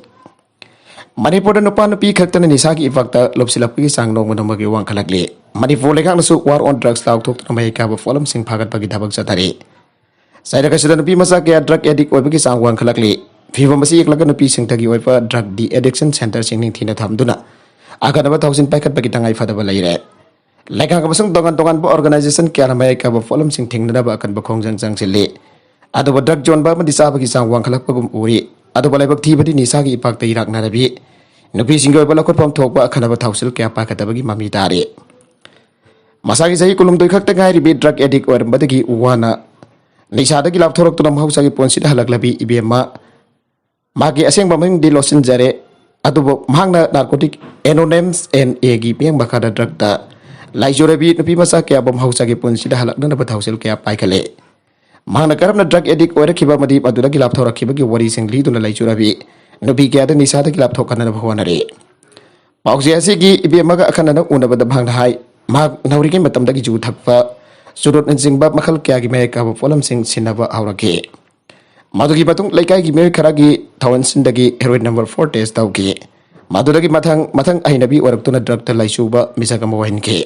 ꯃꯅꯤꯄꯨꯔꯗ ꯅꯨꯄꯥ ꯅꯨꯄꯤ ꯈꯛꯇꯅ ꯅꯤꯁꯥꯒꯤ ꯏꯄꯥꯛꯇ ꯂꯨꯞꯁꯤꯜꯂꯛꯄꯒꯤ ꯆꯥꯡ ꯅꯣꯡꯃ ꯅꯣꯡꯃꯒꯤ ꯋꯥꯡꯈꯠꯂꯛꯂꯤ꯫ ꯃꯅꯤꯄꯨꯔ ꯂꯩꯉꯥꯛꯅꯁꯨ War on Drugs ꯂꯥꯎꯊꯣꯛꯇꯨꯅ ꯃꯍꯩ ꯀꯥꯕ ꯄꯣꯠꯂꯝꯁꯤꯡ ꯐꯥꯒꯠꯄꯒꯤ ꯊꯕꯛ ꯆꯠꯊꯔꯤ꯫ ꯆꯩꯔꯛ ꯑꯁꯤꯗ ꯅꯨꯄꯤ ꯃꯆꯥ ꯀꯌꯥ drug addict ꯑꯣꯏꯕꯒꯤ ꯆꯥꯡ ꯋꯥꯡꯈꯠꯂꯛꯂꯤ꯫ ꯐꯤꯕꯝ ꯑꯁꯤ ꯌꯦꯡꯂꯒ ꯅꯨꯄꯤꯁꯤꯡꯇꯒꯤ ꯑꯣꯏꯕ drug de-addictionꯁꯦꯟꯇꯔꯁꯤꯡ ꯅꯤꯡꯊꯤꯅ ꯊꯝꯗꯨꯅ ꯑꯈꯟꯅꯕ ꯊꯧꯁꯤꯜ ꯄꯥꯏꯈꯠꯄꯒꯤ ꯇꯉꯥꯏ ꯐꯗꯕ ꯂꯩꯔꯦ꯫ ꯂꯩꯉꯥꯛ ꯑꯃꯁꯨꯡ ꯇꯣꯉꯥꯟ ꯇꯣꯉꯥꯟꯕ organization ꯀꯌꯥꯅ ꯃꯍꯩ ꯀꯥꯕ ꯄꯣꯠꯂꯝꯁꯤꯡ ꯊꯤꯡꯅꯅꯕ ꯑꯀꯟꯕ ꯈꯣꯡꯖꯪ ꯆꯪꯁꯤꯜꯂꯤ꯫ ꯑꯗꯨꯕꯨ drug ꯌꯣꯟꯕ ꯑꯃꯗꯤ ꯆꯥꯕꯒꯤ ꯆꯥꯡ ꯋꯥꯡꯈꯠꯂꯛꯄꯒꯨꯝ ꯎꯔꯤ꯫ ꯑꯗꯨꯕꯨ ꯂꯥꯏꯕꯛ ꯊꯤꯕꯗꯤ ꯅꯤꯁꯥꯒꯤ ꯏꯄꯥꯛꯇ ꯏꯔꯥꯛꯅꯔꯕꯤ ꯅꯨꯄꯤꯁꯤꯡꯒꯤ ꯑꯣꯏꯕ ꯂꯧꯈꯠꯐꯝ ꯊꯣꯛꯄ ꯑꯈꯟꯅꯕ ꯊꯧꯁꯤꯜ ꯀꯌꯥ ꯄꯥꯏꯈꯠꯇꯕꯒꯤ ꯃꯃꯤ ꯇꯥꯔꯤ꯫ ꯃꯁꯥꯒꯤ ꯆꯍꯤ ꯀꯨꯟꯍꯨꯝꯗꯣꯏ ꯈꯛꯇ ꯉꯥꯏꯔꯤꯕꯤ drug addict ꯑꯣꯏꯔꯝꯕꯗꯒꯤ ꯋꯥꯅ ꯅꯤꯁꯥꯗꯒꯤ ꯂꯥꯞꯊꯣꯔꯛꯇꯨꯅ ꯃꯍꯧꯁꯥꯒꯤ ꯄꯨꯟꯁꯤꯗ ꯍꯜꯂꯛꯂꯕꯤ ꯏꯕꯦꯝꯃ, ꯃꯍꯥꯛꯀꯤ ꯑꯁꯦꯡꯕ ꯃꯃꯤꯡꯗꯤ ꯂꯣꯠꯁꯤꯟꯖꯔꯦ, ꯑꯗꯨꯕꯨ ꯃꯍꯥꯛꯅ Narcotics AnonymousNAꯒꯤ ꯃꯤꯠꯌꯦꯡ ꯃꯈꯥꯗ drugꯇ ꯂꯥꯏꯆꯨꯔꯕꯤ ꯅꯨꯄꯤ ꯃꯆꯥ ꯀꯌꯥꯕꯨ ꯃꯍꯧꯁꯥꯒꯤ ꯄꯨꯟꯁꯤꯗ ꯍꯜꯂꯛꯅꯅꯕ ꯊꯧꯁꯤꯜ ꯀꯌꯥ ꯄꯥꯏꯈꯠꯂꯦ꯫ ꯃꯍꯥꯛꯅ ꯀꯔꯝꯅ drug addict ꯑꯣꯏꯔꯛꯈꯤꯕ ꯑꯃꯗꯤ ꯃꯗꯨꯗꯒꯤ ꯂꯥꯞꯊꯣꯔꯛꯈꯤꯕꯒꯤ ꯋꯥꯔꯤꯁꯤꯡ ꯂꯤꯗꯨꯅ ꯂꯩꯆꯨꯔꯕꯤ ꯅꯨꯄꯤ ꯀꯌꯥꯗ ꯅꯤꯁꯥꯗꯒꯤ ꯂꯥꯞꯊꯣꯛꯍꯟꯅꯕ ꯍꯣꯠꯅꯔꯤ꯫ ꯄꯥꯎꯆꯦ ꯑꯁꯤꯒꯤ ꯏꯕꯦꯝꯃꯒ ꯑꯈꯟꯅꯅ ꯎꯅꯕꯗ ꯃꯍꯥꯛꯅ ꯍꯥꯏ, ꯃꯍꯥꯛ ꯅꯧꯔꯤꯉꯩ ꯃꯇꯝꯗꯒꯤ ꯌꯨ ꯊꯛꯄ, ꯆꯨꯔꯨꯞꯅꯆꯤꯡꯕ ꯃꯈꯜ ꯀꯌꯥꯒꯤ ꯃꯍꯩ ꯀꯥꯕ ꯄꯣꯠꯂꯝꯁꯤꯡ ꯁꯤꯖꯤꯟꯅꯕ ꯍꯧꯔꯛꯈꯤ꯫ ꯃꯗꯨꯒꯤ ꯃꯇꯨꯡ ꯂꯩꯀꯥꯏꯒꯤ ꯃꯤꯑꯣꯏ ꯈꯔꯒꯤ ꯊꯧꯑꯣꯏꯟꯁꯤꯟꯗꯒꯤ heroin number four test ꯇꯧꯈꯤ꯫ ꯃꯗꯨꯗꯒꯤ ꯃꯊꯪ ꯃꯊꯪ ꯍꯩꯅꯕꯤ ꯑꯣꯏꯔꯛꯇꯨꯅ drugꯇ ꯂꯥꯏꯆꯨꯕ ꯃꯤꯁꯛ ꯑꯃ ꯑꯣꯏꯍꯟꯈꯤ꯫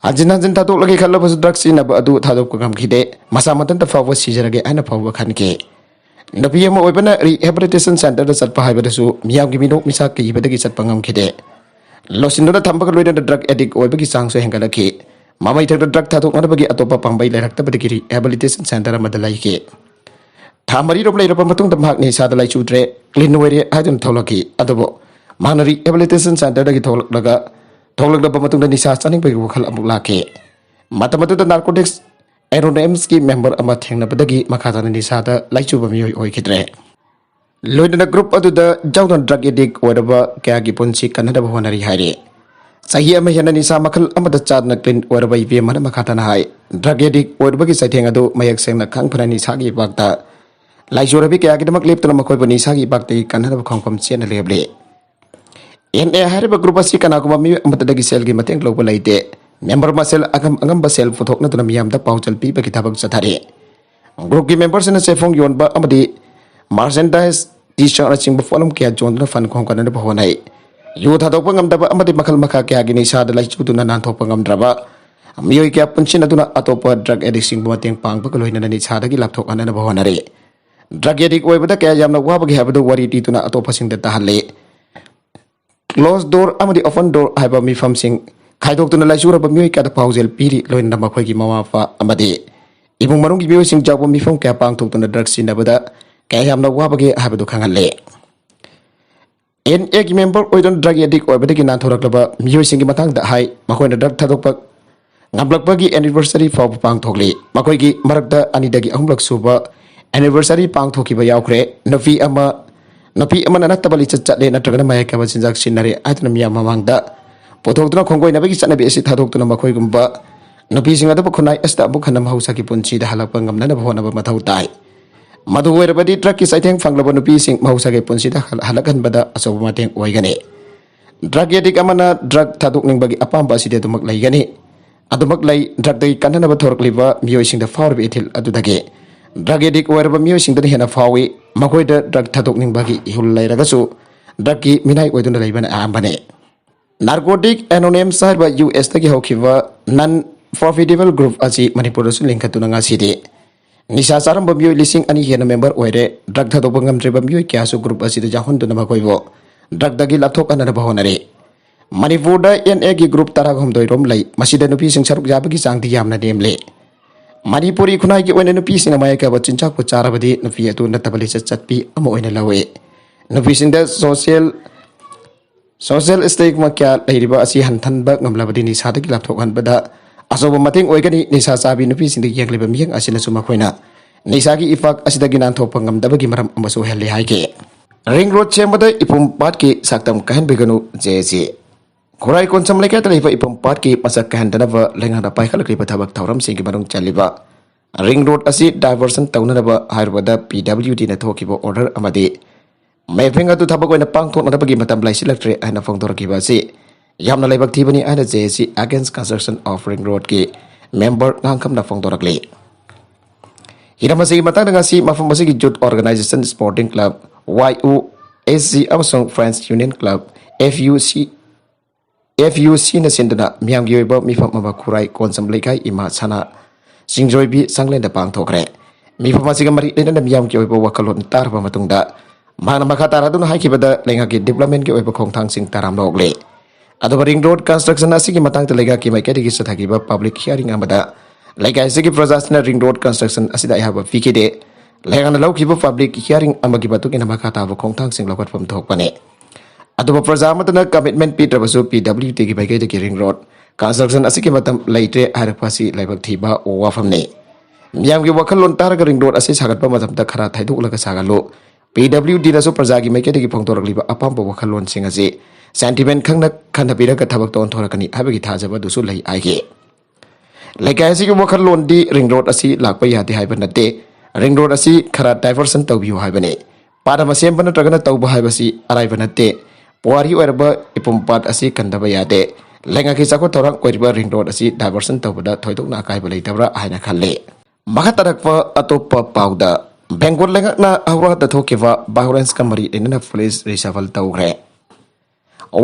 ꯍꯟꯖꯤꯟ ꯍꯟꯖꯤꯟ ꯊꯥꯗꯣꯛꯂꯒꯦ ꯈꯜꯂꯕꯁꯨ drug ꯁꯤꯖꯤꯟꯅꯕ ꯑꯗꯨ ꯊꯥꯗꯣꯛꯄ ꯉꯝꯈꯤꯗꯦ꯫ ꯃꯁꯥ ꯃꯊꯟꯇ ꯐꯥꯎꯕ ꯁꯤꯖꯔꯒꯦ ꯍꯥꯏꯅ ꯐꯥꯎꯕ ꯈꯟꯈꯤ꯫ ꯅꯨꯄꯤ ꯑꯃ ꯑꯣꯏꯕꯅ rehabilitation centreꯗ ꯆꯠꯄ ꯍꯥꯏꯕꯗꯁꯨ ꯃꯤꯌꯥꯝꯒꯤ ꯃꯤꯅꯣꯛ ꯃꯤꯁꯥꯛ ꯀꯤꯕꯗꯒꯤ ꯆꯠꯄ ꯉꯝꯈꯤꯗꯦ꯫ ꯂꯣꯠꯁꯤꯟꯗꯨꯅ ꯊꯝꯕꯒ ꯂꯣꯏꯅꯅ drug addict ꯑꯣꯏꯕꯒꯤ ꯆꯥꯡꯁꯨ ꯍꯦꯟꯒꯠꯂꯛꯈꯤ꯫ ꯃꯃꯩ ꯊꯛꯇ drug ꯊꯥꯗꯣꯛꯅꯅꯕꯒꯤ ꯑꯇꯣꯞꯄ ꯄꯥꯝꯕꯩ ꯂꯩꯔꯛꯇꯕꯗꯒꯤ rehabilitation centre ꯑꯃꯗ ꯂꯩꯈꯤ꯫ ꯊꯥ ꯃꯔꯤꯔꯣꯝ ꯂꯩꯔꯕ ꯃꯇꯨꯡꯗ ꯃꯍꯥꯛ ꯅꯤꯁꯥꯗ ꯂꯥꯏꯆꯨꯗ꯭ꯔꯦ, clean ꯑꯣꯏꯔꯦ ꯍꯥꯏꯗꯨꯅ ꯊꯣꯛꯂꯛꯈꯤ꯫ ꯑꯗꯨꯕꯨ ꯃꯍꯥꯛꯅ Rehabilitation Centreꯗꯒꯤ ꯊꯣꯛꯂꯛꯂꯒ ꯊꯣꯛꯂꯛꯂꯕ ꯃꯇꯨꯡꯗ ꯅꯤꯁꯥ ꯆꯥꯅꯤꯡꯕꯒꯤ ꯋꯥꯈꯜ ꯑꯃꯨꯛ ꯂꯥꯛꯈꯤ꯫ ꯃꯇꯝ ꯑꯗꯨꯗ Narcotics Anonymouski member ꯑꯃ ꯊꯦꯡꯅꯕꯗꯒꯤ ꯃꯈꯥ ꯇꯥꯅ ꯅꯤꯁꯥꯗ ꯂꯥꯏꯆꯨꯕ ꯃꯤꯑꯣꯏ ꯑꯣꯏꯈꯤꯗ꯭ꯔꯦ꯫ ꯂꯣꯏꯅꯅ group ꯑꯗꯨꯗ ꯌꯥꯎꯗꯨꯅ drug addict ꯑꯣꯏꯔꯕ ꯀꯌꯥꯒꯤ ꯄꯨꯟꯁꯤ ꯀꯟꯅꯅꯕ ꯍꯣꯠꯅꯔꯤ ꯍꯥꯏꯔꯤ꯫ ꯆꯍꯤ ꯑꯃ ꯍꯦꯟꯅ ꯅꯤꯁꯥ ꯃꯈꯜ ꯑꯃꯗ ꯆꯥꯗꯅ clean ꯑꯣꯏꯔꯕ ꯏꯕꯦꯝ ꯑꯃꯅ ꯃꯈꯥ ꯇꯥꯅ ꯍꯥꯏ, drug addict ꯑꯣꯏꯔꯕꯒꯤ ꯆꯩꯊꯦꯡ ꯑꯗꯨ ꯃꯌꯦꯛ ꯁꯦꯡꯅ ꯈꯪ ꯐꯅ ꯅꯤꯁꯥꯒꯤ ꯏꯄꯥꯛꯇ ꯂꯥꯏꯆꯨꯔꯕꯤ ꯀꯌꯥꯒꯤꯗꯃꯛ ꯂꯦꯞꯇꯅ ꯃꯈꯣꯏꯕꯨ ꯅꯤꯁꯥꯒꯤ ꯏꯄꯥꯛꯇꯒꯤ ꯀꯟꯅꯅꯕ ꯈꯣꯡꯐꯝ ꯆꯦꯟꯅ ꯂꯦꯞꯂꯤ꯫ NA ꯍꯥꯏꯔꯤꯕ group ꯑꯁꯤ ꯀꯅꯥꯒꯨꯝꯕ ꯃꯤꯑꯣꯏ ꯑꯃꯠꯇꯗꯒꯤ ꯁꯦꯜꯒꯤ ꯃꯇꯦꯡ ꯂꯧꯕ ꯂꯩꯇꯦ꯫ Member ꯃꯁꯦꯜ ꯑꯉꯝ ꯑꯉꯝꯕ ꯁꯦꯜ ꯄꯨꯊꯣꯛꯅꯗꯨꯅ ꯃꯤꯌꯥꯝꯗ ꯄꯥꯎꯖꯦꯜ ꯄꯤꯕꯒꯤ ꯊꯕꯛ ꯆꯠꯊꯔꯤ꯫ Groupꯀꯤ memberꯁꯤꯡꯅ ꯆꯦꯐꯣꯡ ꯌꯣꯟꯕ ꯑꯃꯗꯤ merchandise, T-shirtꯅꯆꯤꯡꯕ ꯄꯣꯠꯂꯝ ꯀꯌꯥ ꯌꯣꯟꯗꯨꯅ fund ꯈꯣꯝꯒꯠꯅꯕ ꯍꯣꯠꯅꯩ꯫ ꯌꯨ ꯊꯥꯗꯣꯛꯄ ꯉꯝꯗꯕ ꯑꯃꯗꯤ ꯃꯈꯜ ꯃꯈꯥ ꯀꯌꯥꯒꯤ ꯅꯤꯁꯥꯗ ꯂꯥꯏꯆꯨꯗꯨꯅ ꯅꯥꯟꯊꯣꯛꯄ ꯉꯝꯗ꯭ꯔꯕ ꯃꯤꯑꯣꯏ ꯀꯌꯥ ꯄꯨꯟꯁꯤꯟꯅꯗꯨꯅ ꯑꯇꯣꯞꯄ drug addictꯁꯤꯡꯕꯨ ꯃꯇꯦꯡ ꯄꯥꯡꯕꯒ ꯂꯣꯏꯅꯅ ꯅꯤꯁꯥꯗꯒꯤ ꯂꯥꯞꯊꯣꯛꯍꯟꯅꯕ ꯍꯣꯠꯅꯔꯤ꯫ Drug addict ꯑꯣꯏꯕꯗ ꯀꯌꯥ ꯌꯥꯝꯅ ꯋꯥꯕꯒꯦ ꯍꯥꯏꯕꯗꯨ ꯋꯥꯔꯤ ꯇꯤꯗꯨꯅ ꯑꯇꯣꯞꯄꯁꯤꯡꯗ ꯇꯥꯍꯜꯂꯤ꯫ Closed door ꯑꯃꯗꯤ open door ꯍꯥꯏꯕ ꯃꯤꯐꯝꯁꯤꯡ ꯈꯥꯏꯗꯣꯛꯇꯨꯅ ꯂꯥꯏꯆꯨꯔꯕ ꯃꯤꯑꯣꯏ ꯀꯌꯥꯗ ꯄꯥꯎꯖꯦꯜ ꯄꯤꯔꯤ, ꯂꯣꯏꯅꯅ ꯃꯈꯣꯏꯒꯤ ꯃꯃꯥ ꯃꯄꯥ ꯑꯃꯗꯤ ꯏꯃꯨꯡ ꯃꯅꯨꯡꯒꯤ ꯃꯤꯑꯣꯏꯁꯤꯡ ꯌꯥꯎꯕ ꯃꯤꯐꯝ ꯀꯌꯥ ꯄꯥꯡꯊꯣꯛꯇꯨꯅ drug ꯁꯤꯖꯤꯟꯅꯕꯗ ꯀꯌꯥ ꯌꯥꯝꯅ ꯋꯥꯕꯒꯦ ꯍꯥꯏꯕꯗꯨ ꯈꯪꯍꯜꯂꯦ꯫ NAꯒꯤ member ꯑꯣꯏꯗꯨꯅ drug addict ꯑꯣꯏꯕꯗꯒꯤ ꯅꯥꯟꯊꯣꯔꯛꯂꯕ ꯃꯤꯑꯣꯏꯁꯤꯡꯒꯤ ꯃꯇꯥꯡꯗ ꯍꯥꯏ, ꯃꯈꯣꯏꯅ drug ꯊꯥꯗꯣꯛꯄ ꯉꯝꯂꯛꯄꯒꯤ anniversary ꯐꯥꯎꯕ ꯄꯥꯡꯊꯣꯛꯂꯤ꯫ ꯃꯈꯣꯏꯒꯤ ꯃꯔꯛꯇ ꯑꯅꯤꯗꯒꯤ ꯑꯍꯨꯝꯂꯛ ꯁꯨꯕ anniversary ꯄꯥꯡꯊꯣꯛꯈꯤꯕ ꯌꯥꯎꯈ꯭ꯔꯦ꯫ ꯅꯨꯄꯤ ꯑꯃ ꯅꯨꯄꯤ ꯑꯃꯅ ꯅꯠꯇꯕ ꯂꯤꯆꯠ ꯆꯠꯂꯦ ꯅꯠꯇ꯭ꯔꯒꯅ ꯃꯌꯥꯏ ꯀꯥꯕ ꯆꯤꯟꯖꯥꯛ ꯁꯤꯖꯤꯟꯅꯔꯦ ꯍꯥꯏꯗꯨꯅ ꯃꯤꯌꯥꯝ ꯃꯃꯥꯡꯗ ꯄꯨꯊꯣꯛꯇꯨꯅ ꯈꯣꯡꯒꯣꯏꯅꯕꯒꯤ ꯆꯠꯅꯕꯤ ꯑꯁꯤ ꯊꯥꯗꯣꯛꯇꯨꯅ ꯃꯈꯣꯏꯒꯨꯝꯕ ꯅꯨꯄꯤꯁꯤꯡ ꯑꯗꯨꯕꯨ ꯈꯨꯟꯅꯥꯏ ꯑꯁꯤꯗ ꯑꯃꯨꯛ ꯍꯟꯅ ꯃꯍꯧꯁꯥꯒꯤ ꯄꯨꯟꯁꯤꯗ ꯍꯜꯂꯛꯄ ꯉꯝꯅꯅꯕ ꯍꯣꯠꯅꯕ ꯃꯊꯧ ꯇꯥꯏ꯫ ꯃꯗꯨ ꯑꯣꯏꯔꯕꯗꯤ drugꯀꯤ ꯆꯩꯊꯦꯡ ꯐꯪꯂꯕ ꯅꯨꯄꯤꯁꯤꯡ ꯃꯍꯧꯁꯥꯒꯤ ꯄꯨꯟꯁꯤꯗ ꯍꯜ-, ꯍꯜꯂꯛꯍꯟꯕꯗ ꯑꯆꯧꯕ ꯃꯇꯦꯡ ꯑꯣꯏꯒꯅꯤ꯫ Drug addict ꯑꯃꯅ drug ꯊꯥꯗꯣꯛꯅꯤꯡꯕꯒꯤ ꯑꯄꯥꯝꯕ ꯑꯁꯤꯗꯤ ꯑꯗꯨꯃꯛ ꯂꯩꯒꯅꯤ꯫ ꯑꯗꯨꯃꯛ ꯂꯩ, drugꯇꯒꯤ ꯀꯟꯅꯅꯕ ꯊꯣꯔꯛꯂꯤꯕ ꯃꯤꯑꯣꯏꯁꯤꯡꯗ ꯐꯥꯎꯔꯤꯕ ꯏꯊꯤꯜ ꯑꯗꯨꯗꯒꯤ drug addict ꯑꯣꯏꯔꯕ ꯃꯤꯑꯣꯏꯁꯤꯡꯗꯅ ꯍꯦꯟꯅ ꯐꯥꯎꯏ꯫ ꯃꯈꯣꯏꯗ drug ꯊꯥꯗꯣꯛꯅꯤꯡꯕꯒꯤ ꯏꯍꯨꯜ ꯂꯩꯔꯒꯁꯨ drugꯀꯤ ꯃꯤꯅꯥꯏ ꯑꯣꯏꯗꯨꯅ ꯂꯩꯕꯅ ꯑꯌꯥꯝꯕꯅꯤ꯫ Narcotic Anonymous ꯍꯥꯏꯔꯤꯕ USꯇꯒꯤ ꯍꯧꯈꯤꯕ non profitable group ꯑꯁꯤ ꯃꯅꯤꯄꯨꯔꯗꯁꯨ ꯂꯤꯡꯈꯠꯇꯨꯅ ꯉꯁꯤꯗꯤ ꯅꯤꯁꯥ ꯆꯥꯔꯝꯕ ꯃꯤꯑꯣꯏ ꯂꯤꯁꯤꯡ ꯑꯅꯤ ꯍꯦꯟꯅ member ꯑꯣꯏꯔꯦ꯫ Drug ꯊꯥꯗꯣꯛꯄ ꯉꯝꯗ꯭ꯔꯤꯕ ꯃꯤꯑꯣꯏ ꯀꯌꯥꯁꯨ group ꯑꯁꯤꯗ ꯌꯥꯎꯍꯟꯗꯨꯅ ꯃꯈꯣꯏꯕꯨ drugꯇꯒꯤ ꯂꯥꯞꯊꯣꯛꯍꯟꯅꯕ ꯍꯣꯠꯅꯔꯤ꯫ ꯃꯅꯤꯄꯨꯔꯗ NAꯒꯤ group ꯇꯔꯥꯍꯨꯝꯗꯣꯏ ꯔꯣꯝ ꯂꯩ꯫ ꯃꯁꯤꯗ ꯅꯨꯄꯤꯁꯤꯡ ꯁꯔꯨꯛ ꯌꯥꯕꯒꯤ ꯆꯥꯡꯗꯤ ꯌꯥꯝꯅ ꯅꯦꯝꯂꯤ꯫ ꯃꯅꯤꯄꯨꯔꯤ ꯈꯨꯟꯅꯥꯏꯒꯤ ꯑꯣꯏꯅ ꯅꯨꯄꯤꯁꯤꯡꯅ ꯃꯌꯥꯏ ꯀꯥꯕ ꯆꯤꯟꯖꯥꯛꯄꯨ ꯆꯥꯔꯕꯗꯤ ꯅꯨꯄꯤ ꯑꯗꯨ ꯅꯠꯇꯕ ꯂꯤꯆꯠ ꯆꯠꯄꯤ ꯑꯃ ꯑꯣꯏꯅ ꯂꯧꯏ꯫ ꯅꯨꯄꯤꯁꯤꯡꯗ social Social stigma ꯀꯌꯥ ꯂꯩꯔꯤꯕ ꯑꯁꯤ ꯍꯟꯊꯟꯕ ꯉꯝꯂꯕꯗꯤ ꯅꯤꯁꯥꯗꯒꯤ ꯂꯥꯞꯊꯣꯛꯍꯟꯕꯗ ꯑꯆꯧꯕ ꯃꯇꯦꯡ ꯑꯣꯏꯒꯅꯤ꯫ ꯅꯤꯁꯥ ꯆꯥꯕꯤ ꯅꯨꯄꯤꯁꯤꯡꯗ ꯌꯦꯡꯂꯤꯕ ꯃꯤꯠꯌꯦꯡ ꯑꯁꯤꯅꯁꯨ ꯃꯈꯣꯏꯅ ꯅꯤꯁꯥꯒꯤ ꯏꯐꯥꯛ ꯑꯁꯤꯗꯒꯤ ꯅꯥꯟꯊꯣꯛꯄ ꯉꯝꯗꯕꯒꯤ ꯃꯔꯝ ꯑꯃꯁꯨ ꯑꯣꯏꯍꯜꯂꯤ ꯍꯥꯏꯈꯤ꯫ ꯔꯤꯡ ꯔꯣꯗ ꯁꯦꯝꯕꯗ ꯏꯄꯨꯝ ꯄꯥꯠꯀꯤ ꯁꯛꯇꯝ ꯀꯥꯏꯍꯟꯕꯤꯒꯅꯨ, ꯖꯦ ꯑꯦ ꯁꯤ꯫ ꯈꯨꯔꯥꯏ ꯀꯣꯟꯁꯝ ꯂꯩꯀꯥꯏꯗ ꯂꯩꯕ ꯏꯄꯨꯝ ꯄꯥꯠꯀꯤ ꯃꯁꯛ ꯀꯥꯏꯍꯟꯗꯅꯕ ꯂꯩꯉꯥꯛꯅ ꯄꯥꯏꯈꯠꯂꯛꯂꯤꯕ ꯊꯕꯛ ꯊꯧꯔꯝꯁꯤꯡꯒꯤ ꯃꯅꯨꯡ ꯆꯜꯂꯤꯕ ꯔꯤꯡ ꯔꯣꯗ ꯑꯁꯤ ꯗꯥꯏꯚꯔꯁꯟ ꯇꯧꯅꯅꯕ ꯍꯥꯏꯔꯨꯕꯗ ꯄꯤ ꯗꯕ꯭ꯂꯤꯌꯨ ꯗꯤꯅ ꯊꯣꯛꯈꯤꯕ ꯑꯣꯔꯗꯔ ꯑꯃꯗꯤ ꯃꯦꯞꯄꯤꯡ ꯑꯗꯨ ꯊꯕꯛ ꯑꯣꯏꯅ ꯄꯥꯡꯊꯣꯛꯅꯅꯕꯒꯤ ꯃꯇꯝ ꯂꯩꯁꯤꯜꯂꯛꯇ꯭ꯔꯦ ꯍꯥꯏꯅ ꯐꯣꯡꯗꯣꯔꯛꯈꯤꯕ ꯑꯁꯤ ꯌꯥꯝꯅ ꯂꯥꯏꯕꯛ ꯊꯤꯕꯅꯤ ꯍꯥꯏꯅ ꯖꯦ ꯑꯦ ꯁꯤ Against Construction of Ring Roadꯀꯤ ꯃꯦꯝꯕꯔ ꯉꯥꯡꯈꯝꯅ ꯐꯣꯡꯗꯣꯔꯛꯂꯤ꯫ ꯍꯤꯔꯝ ꯑꯁꯤꯒꯤ ꯃꯇꯥꯡꯗ ꯉꯁꯤ ꯃꯐꯝ ꯑꯁꯤꯒꯤ Youth Organization, Sporting Club, ꯋꯥꯏ ꯌꯨ ꯑꯦꯁ ꯖꯤ ꯑꯃꯁꯨꯡ Friends Union Club, F U C, F U Cꯅ ꯁꯤꯟꯗꯨꯅ ꯃꯤꯌꯥꯝꯒꯤ ꯑꯣꯏꯕ ꯃꯤꯐꯝ ꯑꯃ ꯈꯨꯔꯥꯏ ꯀꯣꯟꯁꯝ ꯂꯩꯀꯥꯏ ꯏꯃꯥ ꯁꯅꯥ ꯆꯤꯡꯖꯣꯏꯕꯤ ꯁꯪꯂꯦꯟꯗ ꯄꯥꯡꯊꯣꯛꯈ꯭ꯔꯦ꯫ ꯃꯤꯐꯝ ꯑꯁꯤꯒ ꯃꯔꯤ ꯂꯩꯅꯅ ꯃꯤꯌꯥꯝꯒꯤ ꯑꯣꯏꯕ ꯋꯥꯈꯜꯂꯣꯟ ꯇꯥꯔꯕ ꯃꯇꯨꯡꯗ ꯃꯍꯥꯛꯅ ꯃꯈꯥ ꯇꯥꯔꯗꯨꯅ ꯍꯥꯏꯈꯤꯕꯗ ꯂꯩꯉꯥꯛꯀꯤ developmentꯀꯤ ꯑꯣꯏꯕ ꯈꯣꯡꯊꯥꯡꯁꯤꯡ ꯇꯔꯥꯝꯅ ꯑꯣꯛꯂꯤ꯫ ꯑꯗꯨꯒ ꯔꯤꯡ ꯔꯣꯗ construction ꯑꯁꯤꯒꯤ ꯃꯇꯥꯡꯗ ꯂꯩꯉꯥꯛꯀꯤ ꯃꯥꯏꯀꯩꯗꯒꯤ ꯆꯠꯊꯈꯤꯕ public hearing ꯑꯃꯗ ꯂꯩꯀꯥꯏ ꯑꯁꯤꯒꯤ ꯄ꯭ꯔꯖꯥꯁꯤꯡꯅ ꯔꯤꯡ ꯔꯣꯗ construction ꯑꯁꯤꯗ ꯑꯌꯥꯕ ꯄꯤꯈꯤꯗꯦ꯫ ꯂꯩꯉꯥꯛꯅ ꯂꯧꯈꯤꯕ public hearing ꯑꯃꯒꯤ ꯃꯇꯨꯡ ꯏꯟꯅ ꯃꯈꯥ ꯇꯥꯕ ꯈꯣꯡꯊꯥꯡꯁꯤꯡ ꯂꯧꯈꯠꯐꯝ ꯊꯣꯛꯄꯅꯤ꯫ ꯑꯗꯨꯕꯨ ꯄ꯭ꯔꯖꯥ ꯑꯃꯠꯇꯅ commitment ꯄꯤꯗ꯭ꯔꯕꯁꯨ ꯄꯤ ꯗꯕ꯭ꯂꯤꯌꯨ ꯗꯤꯒꯤ ꯃꯥꯏꯀꯩꯗꯒꯤ ꯔꯤꯡ ꯔꯣꯗ construction ꯑꯁꯤꯒꯤ ꯃꯇꯝ ꯂꯩꯇ꯭ꯔꯦ ꯍꯥꯏꯔꯛꯄ ꯑꯁꯤ ꯂꯥꯏꯕꯛ ꯊꯤꯕ ꯋꯥꯐꯝꯅꯤ꯫ ꯃꯤꯌꯥꯝꯒꯤ ꯋꯥꯈꯜꯂꯣꯟ ꯇꯥꯔꯒ ꯔꯤꯡ ꯔꯣꯗ ꯑꯁꯤ ꯁꯥꯒꯠꯄ ꯃꯇꯝꯗ ꯈꯔ ꯊꯩꯗꯣꯛꯂꯒ ꯁꯥꯒꯠꯂꯨ꯫ ꯄꯤ ꯗꯕ꯭ꯂꯤꯌꯨ ꯗꯤꯅꯁꯨ ꯄ꯭ꯔꯖꯥꯒꯤ ꯃꯥꯏꯀꯩꯗꯒꯤ ꯐꯣꯡꯗꯣꯔꯛꯂꯤꯕ ꯑꯄꯥꯝꯕ ꯋꯥꯈꯜꯂꯣꯟꯁꯤꯡ ꯑꯁꯤ sentiment ꯈꯪꯅ ꯈꯟꯅꯕꯤꯔꯒ ꯊꯕꯛꯇ ꯑꯣꯟꯊꯣꯔꯛꯀꯅꯤ ꯍꯥꯏꯕꯒꯤ ꯊꯥꯖꯕ ꯑꯗꯨꯁꯨ ꯂꯩ ꯍꯥꯏꯈꯤ꯫ ꯂꯩꯀꯥꯏ ꯑꯁꯤꯒꯤ ꯋꯥꯈꯜꯂꯣꯟꯗꯤ ꯔꯤꯡ ꯔꯣꯗ ꯑꯁꯤ ꯂꯥꯛꯄ ꯌꯥꯗꯦ ꯍꯥꯏꯕ ꯅꯠꯇꯦ, ꯔꯤꯡ ꯔꯣꯗ ꯑꯁꯤ ꯈꯔ ꯗꯥꯏꯚꯔꯁꯟ ꯇꯧꯕꯤꯌꯨ ꯍꯥꯏꯕꯅꯤ꯫ ꯄꯥꯠ ꯑꯃ ꯁꯦꯝꯕ ꯅꯠꯇ꯭ꯔꯒꯅ ꯇꯧꯕ ꯍꯥꯏꯕꯁꯤ ꯑꯔꯥꯏꯕ ꯅꯠꯇꯦ꯫ ꯄꯨꯋꯥꯔꯤ ꯑꯣꯏꯔꯕ ꯏꯄꯨꯝ ꯄꯥꯠ ꯑꯁꯤ ꯀꯟꯗꯕ ꯌꯥꯗꯦ꯫ ꯂꯩꯉꯥꯛꯀꯤ ꯆꯥꯎꯈꯠ ꯊꯧꯔꯥꯡ ꯑꯣꯏꯔꯤꯕ ꯔꯤꯡ ꯔꯣꯗ ꯑꯁꯤ ꯗꯥꯏꯚꯔꯁꯟ ꯇꯧꯕꯗ ꯊꯣꯏꯗꯣꯛꯅ ꯑꯀꯥꯏꯕ ꯂꯩꯇꯕ꯭ꯔꯥ ꯍꯥꯏꯅ ꯈꯜꯂꯤ꯫ ꯃꯈꯥ ꯇꯥꯔꯛꯄ ꯑꯇꯣꯞꯄ ꯄꯥꯎꯗ, ꯕꯦꯡꯒꯣꯜ ꯂꯩꯉꯥꯛꯅ ꯍꯧꯔꯥꯗ ꯊꯣꯛꯈꯤꯕ violence ꯀ ꯃꯔꯤ ꯂꯩꯅꯅ ꯄꯨꯂꯤꯁ reshuffle ꯇꯧꯈ꯭ꯔꯦ꯫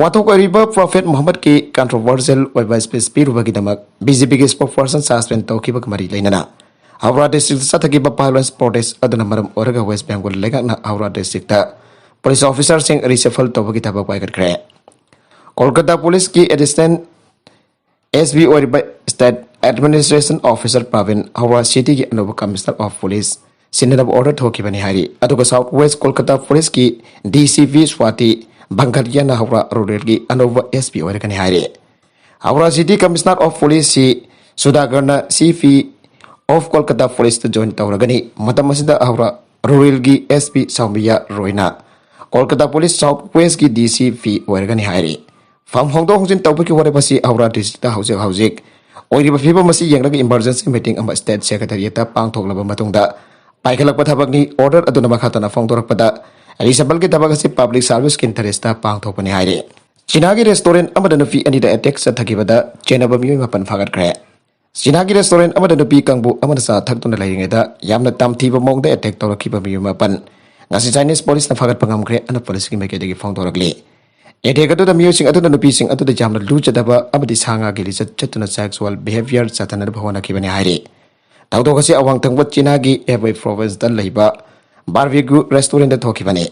ꯋꯥꯊꯣꯛ ꯑꯣꯏꯔꯤꯕ ꯄ꯭ꯔꯣꯐꯦꯠ ꯃꯨꯍꯝꯃꯗꯀꯤ controversial ꯑꯣꯏꯕ speech ꯄꯤꯔꯨꯕꯒꯤꯗꯃꯛ ꯕꯤ ꯖꯦ ꯄꯤꯒꯤ spokesperson suspend ꯇꯧꯈꯤꯕꯒ ꯃꯔꯤ ꯂꯩꯅꯅ ꯍꯧꯔꯥ districtꯇ ꯆꯠꯊꯈꯤꯕ violence protest ꯑꯗꯨꯅ ꯃꯔꯝ ꯑꯣꯏꯔꯒ ꯋꯦꯁ ꯕꯦꯡꯒꯣꯜ ꯂꯩꯉꯥꯛꯅ ꯍꯧꯔꯥ districtꯇ police officerꯁꯤꯡ reshuffle ꯇꯧꯕꯒꯤ ꯊꯕꯛ ꯄꯥꯏꯈꯠꯈ꯭ꯔꯦ꯫ ꯀꯣꯜꯀꯇꯥ ꯄꯨꯂꯤꯁꯀꯤ assistant S P ꯑꯣꯏꯔꯤꯕ state administration officer ꯄ꯭ꯔꯥꯕꯤꯟ ꯍꯧꯔꯥ cityꯒꯤ ꯑꯅꯧꯕ commissioner of police ꯁꯤꯟꯅꯅꯕ order ꯊꯣꯛꯈꯤꯕꯅꯤ ꯍꯥꯏꯔꯤ꯫ ꯑꯗꯨꯒ South West ꯀꯣꯜꯀꯇꯥ ꯄꯨꯂꯤꯁꯀꯤ D C P ꯁ꯭ꯋꯥꯇꯤ ꯚꯪꯒꯠꯌꯥꯅ ꯍꯧꯔꯥ ꯔꯨꯔꯦꯜꯒꯤ ꯑꯅꯧꯕ ꯑꯦꯁ ꯄꯤ ꯑꯣꯏꯔꯒꯅꯤ ꯍꯥꯏꯔꯤ꯫ ꯍꯧꯔꯥ ꯁꯤꯇꯤ ꯀꯃꯤꯁꯅꯔ ꯑꯣꯐ ꯄꯨꯂꯤꯁꯁꯤ ꯁꯨꯗꯥꯒꯔꯅ ꯁꯤ ꯄꯤ ꯑꯣꯐ ꯀꯣꯜꯀꯇꯥ ꯄꯨꯂꯤꯁꯇ ꯖꯣꯏꯟ ꯇꯧꯔꯒꯅꯤ꯫ ꯃꯇꯝ ꯑꯁꯤꯗ ꯍꯧꯔꯥ ꯔꯨꯔꯦꯜꯒꯤ ꯑꯦꯁ ꯄꯤ ꯁꯥꯎꯃꯤꯌꯥ ꯔꯣꯏꯅ ꯀꯣꯜꯀꯇꯥ ꯄꯨꯂꯤꯁ ꯁꯥꯎꯠ ꯋꯦꯁꯀꯤ ꯗꯤ ꯁꯤ ꯄꯤ ꯑꯣꯏꯔꯒꯅꯤ ꯍꯥꯏꯔꯤ꯫ ꯐꯝ ꯍꯣꯡꯗꯣꯛ ꯍꯣꯡꯖꯤꯟ ꯇꯧꯕꯒꯤ ꯋꯥꯔꯦꯞ ꯑꯁꯤ ꯍꯧꯔꯥ ꯗꯤꯁꯇ꯭ꯔꯤꯛꯇ ꯍꯧꯖꯤꯛ ꯍꯧꯖꯤꯛ ꯑꯣꯏꯔꯤꯕ ꯐꯤꯕꯝ ꯑꯁꯤ ꯌꯦꯡꯂꯒ ꯏꯃꯔꯖꯦꯟꯁꯤ ꯃꯤꯇꯤꯡ ꯑꯃ ꯁ꯭ꯇꯦꯠ ꯁꯦꯀ꯭ꯔꯦꯇꯔꯤꯌꯦꯠꯇ ꯄꯥꯡꯊꯣꯛꯂꯕ ꯃꯇꯨꯡꯗ ꯄꯥꯏꯈꯠꯂꯛꯄ ꯊꯕꯛꯅꯤ꯫ ꯑꯣꯔꯗꯔ ꯑꯗꯨꯅ ꯃꯈꯥ ꯇꯥꯅ ꯐꯣꯡꯗꯣꯔꯛꯄꯗ ꯔꯤꯁꯕꯜꯒꯤ ꯊꯕꯛ ꯑꯁꯤ ꯄꯕ꯭ꯂꯤꯛ ꯁꯥꯔꯚꯤꯁꯀꯤ ꯏꯟꯇꯔꯦꯁꯇ ꯄꯥꯡꯊꯣꯛꯄꯅꯤ ꯍꯥꯏꯔꯤ꯫ ꯆꯤꯅꯥꯒꯤ ꯔꯦꯁꯇꯣꯔꯦꯟ ꯑꯃꯗ ꯅꯨꯄꯤ ꯑꯅꯤꯗ ꯑꯦꯇꯦꯛ ꯆꯠꯊꯈꯤꯕꯗ ꯆꯦꯟꯅꯕ ꯃꯤꯑꯣꯏ ꯃꯥꯄꯟ ꯐꯥꯒꯠꯈ꯭ꯔꯦ꯫ ꯆꯤꯅꯥꯒꯤ ꯔꯦꯁꯇꯣꯔꯦꯟ ꯑꯃꯗ ꯅꯨꯄꯤ ꯀꯥꯡꯕꯨ ꯑꯃꯅ ꯆꯥ ꯊꯛꯇꯨꯅ ꯂꯩꯔꯤꯉꯩꯗ ꯌꯥꯝꯅ ꯇꯝꯊꯤꯕ ꯃꯑꯣꯡꯗ ꯑꯦꯇꯦꯛ ꯇꯧꯔꯛꯈꯤꯕ ꯃꯤꯑꯣꯏ ꯃꯥꯄꯟ ꯉꯁꯤ ꯆꯥꯏꯅꯤꯁ ꯄꯨꯂꯤꯁꯅ ꯐꯥꯒꯠꯄ ꯉꯝꯈ꯭ꯔꯦ ꯍꯥꯏꯅ ꯄꯨꯂꯤꯁꯀꯤ ꯃꯥꯏꯀꯩꯗꯒꯤ ꯐꯣꯡꯗꯣꯔꯛꯂꯤ꯫ ꯑꯦꯇꯦꯛ ꯑꯗꯨꯗ ꯃꯤꯑꯣꯏꯁꯤꯡ ꯑꯗꯨꯅ ꯅꯨꯄꯤꯁꯤꯡ ꯑꯗꯨꯗ ꯌꯥꯝꯅ ꯂꯨꯖꯗꯕ ꯑꯃꯗꯤ ꯁꯥ ꯉꯥꯒꯤ ꯂꯤꯆꯠ ꯆꯠꯇꯨꯅ ꯁꯦꯛꯁꯨꯑꯦꯜ ꯕꯤꯍꯦꯕꯤꯌꯔ ꯆꯠꯊꯅꯅꯕ ꯍꯣꯠꯅꯈꯤꯕꯅꯤ ꯍꯥꯏꯔꯤ꯫ ꯊꯧꯗꯣꯛ ꯑꯁꯤ ꯑꯋꯥꯡ ꯊꯪꯕ ꯆꯤꯅꯥꯒꯤ ꯑꯦꯕꯣꯏ ꯄ꯭ꯔꯣꯚꯤꯟꯁꯇ ꯂꯩꯕ ꯕꯥꯔꯕꯤꯀ꯭ꯌꯨ ꯔꯦꯁꯇꯣꯔꯦꯟꯗ ꯊꯣꯛꯈꯤꯕꯅꯤ꯫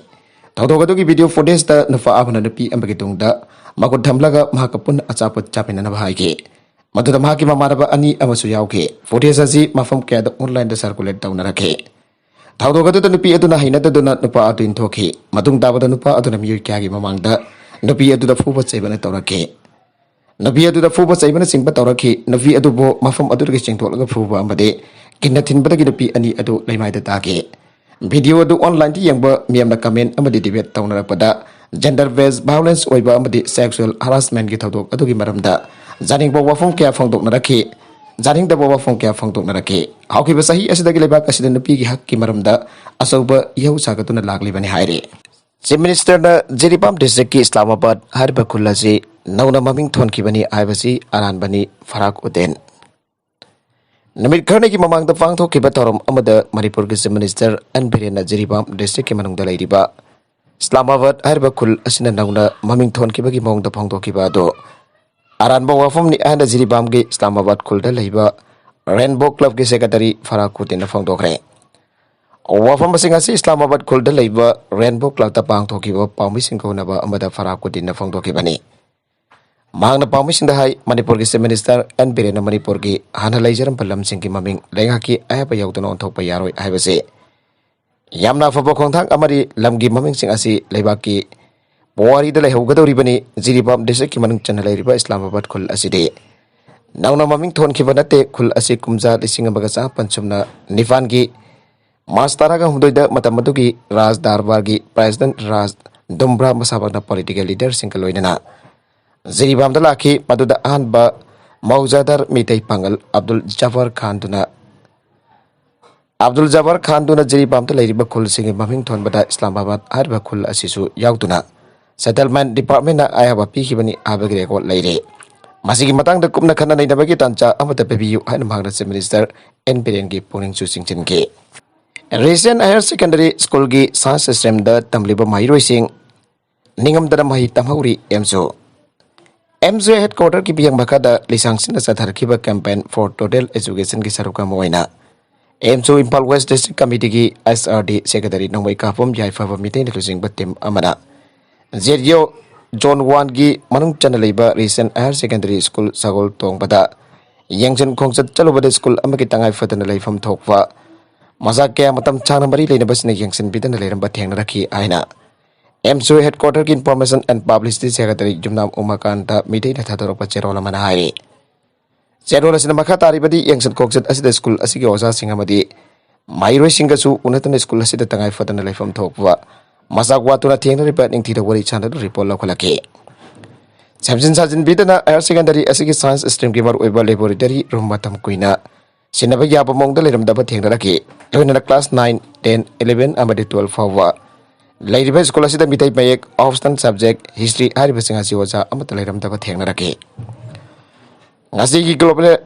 ꯊꯧꯗꯣꯛ ꯑꯗꯨꯒꯤ ꯚꯤꯗꯤꯑꯣ ꯐꯨꯇꯦꯖꯇ ꯅꯨꯄꯥ ꯑꯃꯅ ꯅꯨꯄꯤ ꯑꯃꯒꯤ ꯇꯨꯡꯗ ꯃꯈꯨꯠ ꯊꯝꯂꯒ ꯃꯍꯥꯛꯀ ꯄꯨꯟꯅ ꯑꯆꯥꯄꯣꯠ ꯆꯥꯃꯤꯟꯅꯅꯕ ꯍꯥꯏꯈꯤ꯫ ꯃꯗꯨꯗ ꯃꯍꯥꯛꯀꯤ ꯃꯃꯥꯟꯅꯕ ꯑꯅꯤ ꯑꯃꯁꯨ ꯌꯥꯎꯈꯤ꯫ ꯐꯨꯇꯦꯖ ꯑꯁꯤ ꯃꯐꯝ ꯀꯌꯥꯗ ꯑꯣꯟꯂꯥꯏꯟꯗ ꯁꯔꯀꯨꯂꯦꯠ ꯇꯧꯅꯔꯛꯈꯤ꯫ ꯊꯧꯗꯣꯛ ꯑꯗꯨꯗ ꯅꯨꯄꯤ ꯑꯗꯨꯅ ꯍꯩꯅꯗꯗꯨꯅ ꯅꯨꯄꯥ ꯑꯗꯨ ꯏꯟꯊꯣꯛꯈꯤ꯫ ꯃꯇꯨꯡ ꯇꯥꯕꯗ ꯅꯨꯄꯥ ꯑꯗꯨꯅ ꯃꯤꯑꯣꯏ ꯀꯌꯥꯒꯤ ꯃꯃꯥꯡꯗ ꯅꯨꯄꯤ ꯑꯗꯨꯗ ꯐꯨꯕ ꯆꯩꯕꯅ ꯇꯧꯔꯛꯈꯤ꯫ ꯅꯨꯄꯤ ꯑꯗꯨꯗ ꯐꯨꯕ ꯆꯩꯕꯅꯆꯤꯡꯕ ꯇꯧꯔꯛꯈꯤ꯫ ꯅꯨꯄꯤ ꯑꯗꯨꯕꯨ ꯃꯐꯝ ꯑꯗꯨꯗꯒꯤ ꯆꯦꯡꯊꯣꯛꯂꯒ ꯐꯨꯕ ꯑꯃꯗꯤ ꯀꯤꯟꯅ ꯊꯤꯟꯕꯗꯒꯤ ꯅꯨꯄꯤ ꯑꯅꯤ ꯑꯗꯨ ꯂꯩꯃꯥꯏꯗ ꯇꯥꯈꯤ꯫ ꯚꯤꯗꯤꯑꯣ ꯑꯗꯨ ꯑꯣꯟꯂꯥꯏꯟꯗ ꯌꯦꯡꯕ ꯃꯤꯌꯥꯝꯅ ꯀꯃꯦꯟ ꯑꯃꯗꯤ ꯗꯤꯕꯦꯠ ꯇꯧꯅꯔꯛꯄꯗ ꯖꯦꯟꯗꯔ ꯕꯦꯁ ꯚꯥꯏꯑꯣꯂꯦꯟꯁ ꯑꯣꯏꯕ ꯑꯃꯗꯤ ꯁꯦꯛꯁꯨꯑꯦꯜ ꯍꯔꯥꯁꯃꯦꯟꯒꯤ ꯊꯧꯗꯣꯛ ꯑꯗꯨꯒꯤ ꯃꯔꯝꯗ ꯌꯥꯅꯤꯡꯕ ꯋꯥꯐꯝ ꯀꯌꯥ ꯐꯣꯡꯗꯣꯛꯅꯔꯛꯈꯤ꯫ ꯌꯥꯅꯤꯡꯗꯕ ꯋꯥꯐꯝ ꯀꯌꯥ ꯐꯣꯡꯗꯣꯛꯅꯔꯛꯈꯤ꯫ ꯍꯧꯈꯤꯕ ꯆꯍꯤ ꯑꯁꯤꯗꯒꯤ ꯂꯩꯕꯥꯛ ꯑꯁꯤꯗ ꯅꯨꯄꯤꯒꯤ ꯍꯛꯀꯤ ꯃꯔꯝꯗ ꯑꯆꯧꯕ ꯏꯍꯧ ꯁꯥꯒꯠꯇꯨꯅ ꯂꯥꯛꯂꯤꯕꯅꯤ ꯍꯥꯏꯔꯤ꯫ ꯆꯤꯐ ꯃꯤꯅꯤꯁꯇꯔꯅ ꯖꯤꯔꯤꯕꯥꯝ ꯗꯤꯁꯇ꯭ꯔꯤꯛꯀꯤ ꯏꯁꯂꯥꯃꯥꯕꯥꯗ ꯍꯥꯏꯔꯤꯕ ꯈꯨꯜ ꯑꯁꯤ ꯅꯧꯅ ꯃꯃꯤꯡ ꯊꯣꯟꯈꯤꯕꯅꯤ ꯍꯥꯏꯕꯁꯤ ꯑꯔꯥꯟꯕꯅꯤ, ꯐꯔꯥꯛ ꯎꯗꯦꯟ꯫ ꯅꯨꯃꯤꯠ ꯈꯔꯅꯤꯒꯤ ꯃꯃꯥꯡꯗ ꯄꯥꯡꯊꯣꯛꯈꯤꯕ ꯊꯧꯔꯝ ꯑꯃꯗ ꯃꯅꯤꯄꯨꯔꯒꯤ ꯆꯤꯐ ꯃꯤꯅꯤꯁꯇꯔ ꯑꯦꯟ ꯕꯤꯔꯦꯟꯅ ꯖꯤꯔꯤꯕꯥꯝ ꯗꯤꯁꯇ꯭ꯔꯤꯛꯀꯤ ꯃꯅꯨꯡꯗ ꯂꯩꯔꯤꯕ ꯏꯁꯂꯥꯃꯥꯕꯥꯗ ꯍꯥꯏꯔꯤꯕ ꯈꯨꯜ ꯑꯁꯤꯅ ꯅꯧꯅ ꯃꯃꯤꯡ ꯊꯣꯟꯈꯤꯕꯒꯤ ꯃꯑꯣꯡꯗ ꯐꯣꯡꯗꯣꯛꯈꯤꯕ ꯑꯗꯨ ꯑꯔꯥꯟꯕ ꯋꯥꯐꯝꯅꯤ ꯍꯥꯏꯅ ꯖꯤꯔꯤꯕꯥꯝꯒꯤ ꯏꯁꯂꯥꯃꯥꯕꯥꯗ ꯈꯨꯜꯗ ꯂꯩꯕ ꯔꯦꯟꯕꯣ ꯀ꯭ꯂꯕꯀꯤ ꯁꯦꯀ꯭ꯔꯦꯇꯔꯤ ꯐꯔꯥꯛ ꯀꯨꯇꯤꯟꯅ ꯐꯣꯡꯗꯣꯛꯈ꯭ꯔꯦ꯫ ꯋꯥꯐꯝꯁꯤꯡ ꯑꯁꯤ ꯏꯁꯂꯥꯃꯥꯕꯥꯗ ꯈꯨꯜꯗ ꯂꯩꯕ ꯔꯦꯟꯕꯣ ꯀ꯭ꯂꯕꯇ ꯄꯥꯡꯊꯣꯛꯈꯤꯕ ꯄꯥꯎꯃꯤꯁꯤꯡ ꯀꯧꯅꯕ ꯑꯃꯗ ꯐꯔꯥꯛ ꯀꯨꯇꯤꯟꯅ ꯐꯣꯡꯗꯣꯛꯈꯤꯕꯅꯤ꯫ ꯃꯍꯥꯛꯅ ꯄꯥꯎꯃꯤꯁꯤꯡꯗ ꯍꯥꯏ, ꯃꯅꯤꯄꯨꯔꯒꯤ ꯆꯤꯐ ꯃꯤꯅꯤꯁꯇꯔ ꯑꯦꯟ ꯕꯤꯔꯦꯟꯅ ꯃꯅꯤꯄꯨꯔꯒꯤ ꯍꯥꯟꯅ ꯂꯩꯖꯔꯝꯕ ꯂꯝꯁꯤꯡꯒꯤ ꯃꯃꯤꯡ ꯂꯩꯉꯥꯛꯀꯤ ꯑꯍꯦꯞꯄ ꯌꯥꯎꯗꯅ ꯑꯣꯟꯊꯣꯛꯄ ꯌꯥꯔꯣꯏ ꯍꯥꯏꯕꯁꯤ ꯌꯥꯝꯅ ꯑꯐꯕ ꯈꯣꯡꯊꯥꯡ ꯑꯃꯗꯤ ꯂꯝꯒꯤ ꯃꯃꯤꯡꯁꯤꯡ ꯑꯁꯤ ꯂꯩꯕꯥꯛꯀꯤ ꯄꯨꯋꯥꯔꯤꯗ ꯂꯩꯍꯧꯒꯗꯧꯔꯤꯕꯅꯤ꯫ ꯖꯤꯔꯤꯕꯥꯝ ꯗꯤꯁꯇ꯭ꯔꯤꯛꯀꯤ ꯃꯅꯨꯡ ꯆꯟꯅ ꯂꯩꯔꯤꯕ ꯏꯁꯂꯥꯃꯥꯕꯥꯗ ꯈꯨꯜ ꯑꯁꯤꯗꯤ ꯅꯧꯅ ꯃꯃꯤꯡ ꯊꯣꯟꯈꯤꯕ ꯅꯠꯇꯦ꯫ ꯈꯨꯜ ꯑꯁꯤ ꯀꯨꯝꯖꯥ ꯂꯤꯁꯤꯡ ꯑꯃꯒ ꯆꯥꯃꯥꯄꯟ ꯁꯨꯞꯅ ꯅꯤꯄꯥꯟꯒꯤ ꯃꯥꯔꯆ ꯇꯔꯥꯒ ꯍꯨꯝꯗꯣꯏꯗ ꯃꯇꯝ ꯑꯗꯨꯒꯤ ꯔꯥꯖ ꯗꯔꯕꯥꯔꯒꯤ ꯄ꯭ꯔꯦꯁꯤꯗꯦꯟꯠ ꯔꯥꯖ ꯗꯨꯝꯕ꯭ꯔꯥ ꯃꯁꯥꯃꯛꯅ ꯄꯣꯂꯤꯇꯤꯀꯦꯜ ꯂꯤꯗꯔꯁꯤꯡꯒ ꯂꯣꯏꯅꯅ ꯖꯤꯔꯤꯕꯥꯝꯗ ꯂꯥꯛꯈꯤ꯫ ꯃꯗꯨꯗ ꯑꯍꯥꯟꯕ ꯃꯧꯖꯥꯗꯥꯔ ꯃꯤꯇꯩ ꯄꯥꯡꯒꯜ ꯑꯕꯗꯨꯜ ꯖꯕꯥꯔ ꯈꯥꯟꯗꯨꯅ ꯑꯕꯗꯨꯜ ꯖꯕꯥꯔ ꯈꯥꯟꯗꯨꯅ ꯖꯤꯔꯤꯕꯥꯝꯗ ꯂꯩꯔꯤꯕ ꯈꯨꯜꯁꯤꯡꯒꯤ ꯃꯃꯤꯡ ꯊꯣꯟꯕꯗ ꯏꯁꯂꯥꯃꯥꯕꯥꯗ ꯍꯥꯏꯔꯤꯕ ꯈꯨꯜ ꯑꯁꯤꯁꯨ ꯌꯥꯎꯗꯨꯅ ꯁꯦꯇꯜꯃꯦꯟꯠ ꯗꯤꯄꯥꯔꯠꯃꯦꯟꯠꯅ ꯑꯌꯥꯕ ꯄꯤꯈꯤꯕꯅꯤ ꯍꯥꯏꯕꯒꯤ ꯔꯦꯀꯣꯔꯗ ꯂꯩꯔꯦ꯫ ꯃꯁꯤꯒꯤ ꯃꯇꯥꯡꯗ ꯀꯨꯞꯅ ꯈꯟꯅ ꯅꯩꯅꯕꯒꯤ ꯇꯥꯟꯖꯥ ꯑꯃꯠꯇ ꯄꯤꯕꯤꯌꯨ ꯍꯥꯏꯅ ꯃꯍꯥꯛꯅ ꯆꯤꯐ ꯃꯤꯅꯤꯁꯇꯔ ꯑꯦꯟ ꯕꯤꯔꯦꯟꯒꯤ ꯄꯨꯛꯅꯤꯡꯁꯨ ꯆꯤꯡꯁꯤꯟꯈꯤ꯫ ꯔꯤꯁꯦꯟ ꯍꯥꯌꯔ ꯁꯦꯀꯦꯟꯗꯔꯤ ꯁ꯭ꯀꯨꯜꯒꯤ ꯁꯥꯏꯟꯁ ꯁ꯭ꯇ꯭ꯔꯤꯝꯗ ꯇꯝꯂꯤꯕ ꯃꯍꯩꯔꯣꯏꯁꯤꯡ ꯅꯤꯡꯉꯝꯗꯅ ꯃꯍꯩ ꯇꯝꯍꯧꯔꯤ꯫ ꯑꯦꯝꯁꯨ ꯑꯦꯝꯁꯨ ꯍꯦꯗꯀ꯭ꯋꯥꯇꯔꯒꯤ ꯃꯤꯠꯌꯦꯡ ꯃꯈꯥꯗ ꯂꯤꯁꯥꯡꯁꯤꯟꯅ ꯆꯠꯊꯔꯛꯈꯤꯕ campaign for total educationꯒꯤ ꯁꯔꯨꯛ ꯑꯃ ꯑꯣꯏꯅ ꯑꯦꯝꯁꯨ ꯏꯝꯐꯥꯜ ꯋꯦꯁ ꯗꯤꯁꯇ꯭ꯔꯤꯛ ꯀꯃꯤꯇꯤꯒꯤ ꯑꯦꯁ ꯑꯥꯔ ꯗꯤ ꯁꯦꯀ꯭ꯔꯦꯇꯔꯤ ꯅꯣꯡꯃꯩ ꯀꯥꯄꯝ ꯌꯥꯏꯐꯕ ꯃꯤꯇꯩꯅ ꯂꯨꯆꯤꯡꯕ ꯇꯤꯝ ꯑꯃꯅ ꯖꯦꯠ ꯌꯣ ꯖꯣꯟ ꯋꯥꯟꯒꯤ ꯃꯅꯨꯡ ꯆꯟꯅ ꯂꯩꯕ ꯔꯤꯁꯦꯟ ꯍꯥꯌꯔ ꯁꯦꯀꯦꯟꯗꯔꯤ ꯁ꯭ꯀꯨꯜ ꯁꯒꯣꯜ ꯇꯣꯡꯕꯗ ꯌꯦꯡꯁꯤꯟ ꯈꯣꯡꯆꯠ ꯆꯠꯂꯨꯕꯗ ꯁ꯭ꯀꯨꯜ ꯑꯃꯒꯤ ꯇꯉꯥꯏ ꯐꯗꯅ ꯂꯩꯐꯝ ꯊꯣꯛꯄ ꯃꯆꯥꯛ ꯀꯌꯥ ꯃꯇꯝ ꯁꯥꯡꯅ ꯃꯔꯤ ꯂꯩꯅꯕꯁꯤꯡꯅ ꯌꯦꯡꯁꯤꯟꯕꯤꯗꯅ ꯂꯩꯔꯝꯕ ꯊꯦꯡꯅꯔꯛꯈꯤ ꯍꯥꯏꯅ ꯑꯦꯝꯁꯨ ꯍꯦꯗꯀ꯭ꯋꯥꯇꯔꯒꯤ ꯏꯟꯐꯣꯔꯃꯦꯁꯟ ꯑꯦꯟ ꯄꯕ꯭ꯂꯤꯁꯤꯇꯤ ꯁꯦꯀ꯭ꯔꯦꯇꯔꯤ ꯌꯨꯝꯅꯥꯝ ꯎꯃꯥꯀꯥꯟꯇ ꯃꯤꯇꯩꯅ ꯊꯥꯗꯣꯔꯛꯄ ꯆꯦꯔꯣꯜ ꯑꯃꯅ ꯍꯥꯏꯔꯤ꯫ ꯆꯦꯔꯣꯜ ꯑꯁꯤꯅ ꯃꯈꯥ ꯇꯥꯔꯤꯕꯗꯤ, ꯌꯦꯡꯁꯤꯟ ꯈꯣꯡꯆꯠ ꯑꯁꯤꯗ ꯁ꯭ꯀꯨꯜ ꯑꯁꯤꯒꯤ ꯑꯣꯖꯥꯁꯤꯡ ꯑꯃꯗꯤ ꯃꯍꯩꯔꯣꯏꯁꯤꯡꯒꯁꯨ ꯎꯅꯗꯨꯅ ꯁ꯭ꯀꯨꯜ ꯑꯁꯤꯗ ꯇꯉꯥꯏ ꯐꯗꯅ ꯂꯩꯐꯝ ꯊꯣꯛꯄ ꯃꯆꯥꯛ ꯋꯥꯠꯇꯨꯅ ꯊꯦꯡꯅꯔꯤꯕ ꯅꯤꯡꯊꯤꯅ ꯋꯥꯔꯤ ꯁꯥꯟꯅꯗꯨꯅ ꯔꯤꯄꯣꯔꯠ ꯂꯧꯈꯠꯂꯛꯈꯤ꯫ ꯁꯦꯝꯖꯤꯟ ꯁꯥꯖꯤꯟꯕꯤꯗꯅ ꯍꯥꯌꯔ ꯁꯦꯀꯦꯟꯗꯔꯤ ꯑꯁꯤꯒꯤ ꯁꯥꯏꯟꯁ ꯁ꯭ꯇ꯭ꯔꯤꯝꯒꯤ ꯃꯔꯨꯑꯣꯏꯕ ꯂꯦꯕꯣꯔꯦꯇꯔꯤ ꯔꯨꯝ ꯃꯇꯝ ꯀꯨꯏꯅ ꯁꯤꯟꯅꯕ ꯌꯥꯕ ꯃꯑꯣꯡꯗ ꯂꯩꯔꯝꯗꯕ ꯊꯦꯡꯅꯔꯛꯈꯤ꯫ ꯂꯣꯏꯅꯅ ꯀ꯭ꯂꯥꯁ ꯅꯥꯏꯟ, ꯇꯦꯟ, ꯏꯂꯦꯚꯦꯟ ꯑꯃꯗꯤ ꯇꯨꯋꯦꯜꯐ ꯐꯥꯎꯕ ꯂꯩꯔꯤꯕ ꯁ꯭ꯀꯨꯜ ꯑꯁꯤꯗ ꯃꯤꯇꯩ ꯃꯌꯦꯛ, optional subject, history ꯍꯥꯏꯔꯤꯕꯁꯤꯡ ꯑꯁꯤ ꯑꯣꯖꯥ ꯑꯃꯠꯇ ꯂꯩꯔꯝꯗꯕ ꯊꯦꯡꯅꯔꯛꯈꯤ꯫ ꯉꯁꯤꯒꯤ global,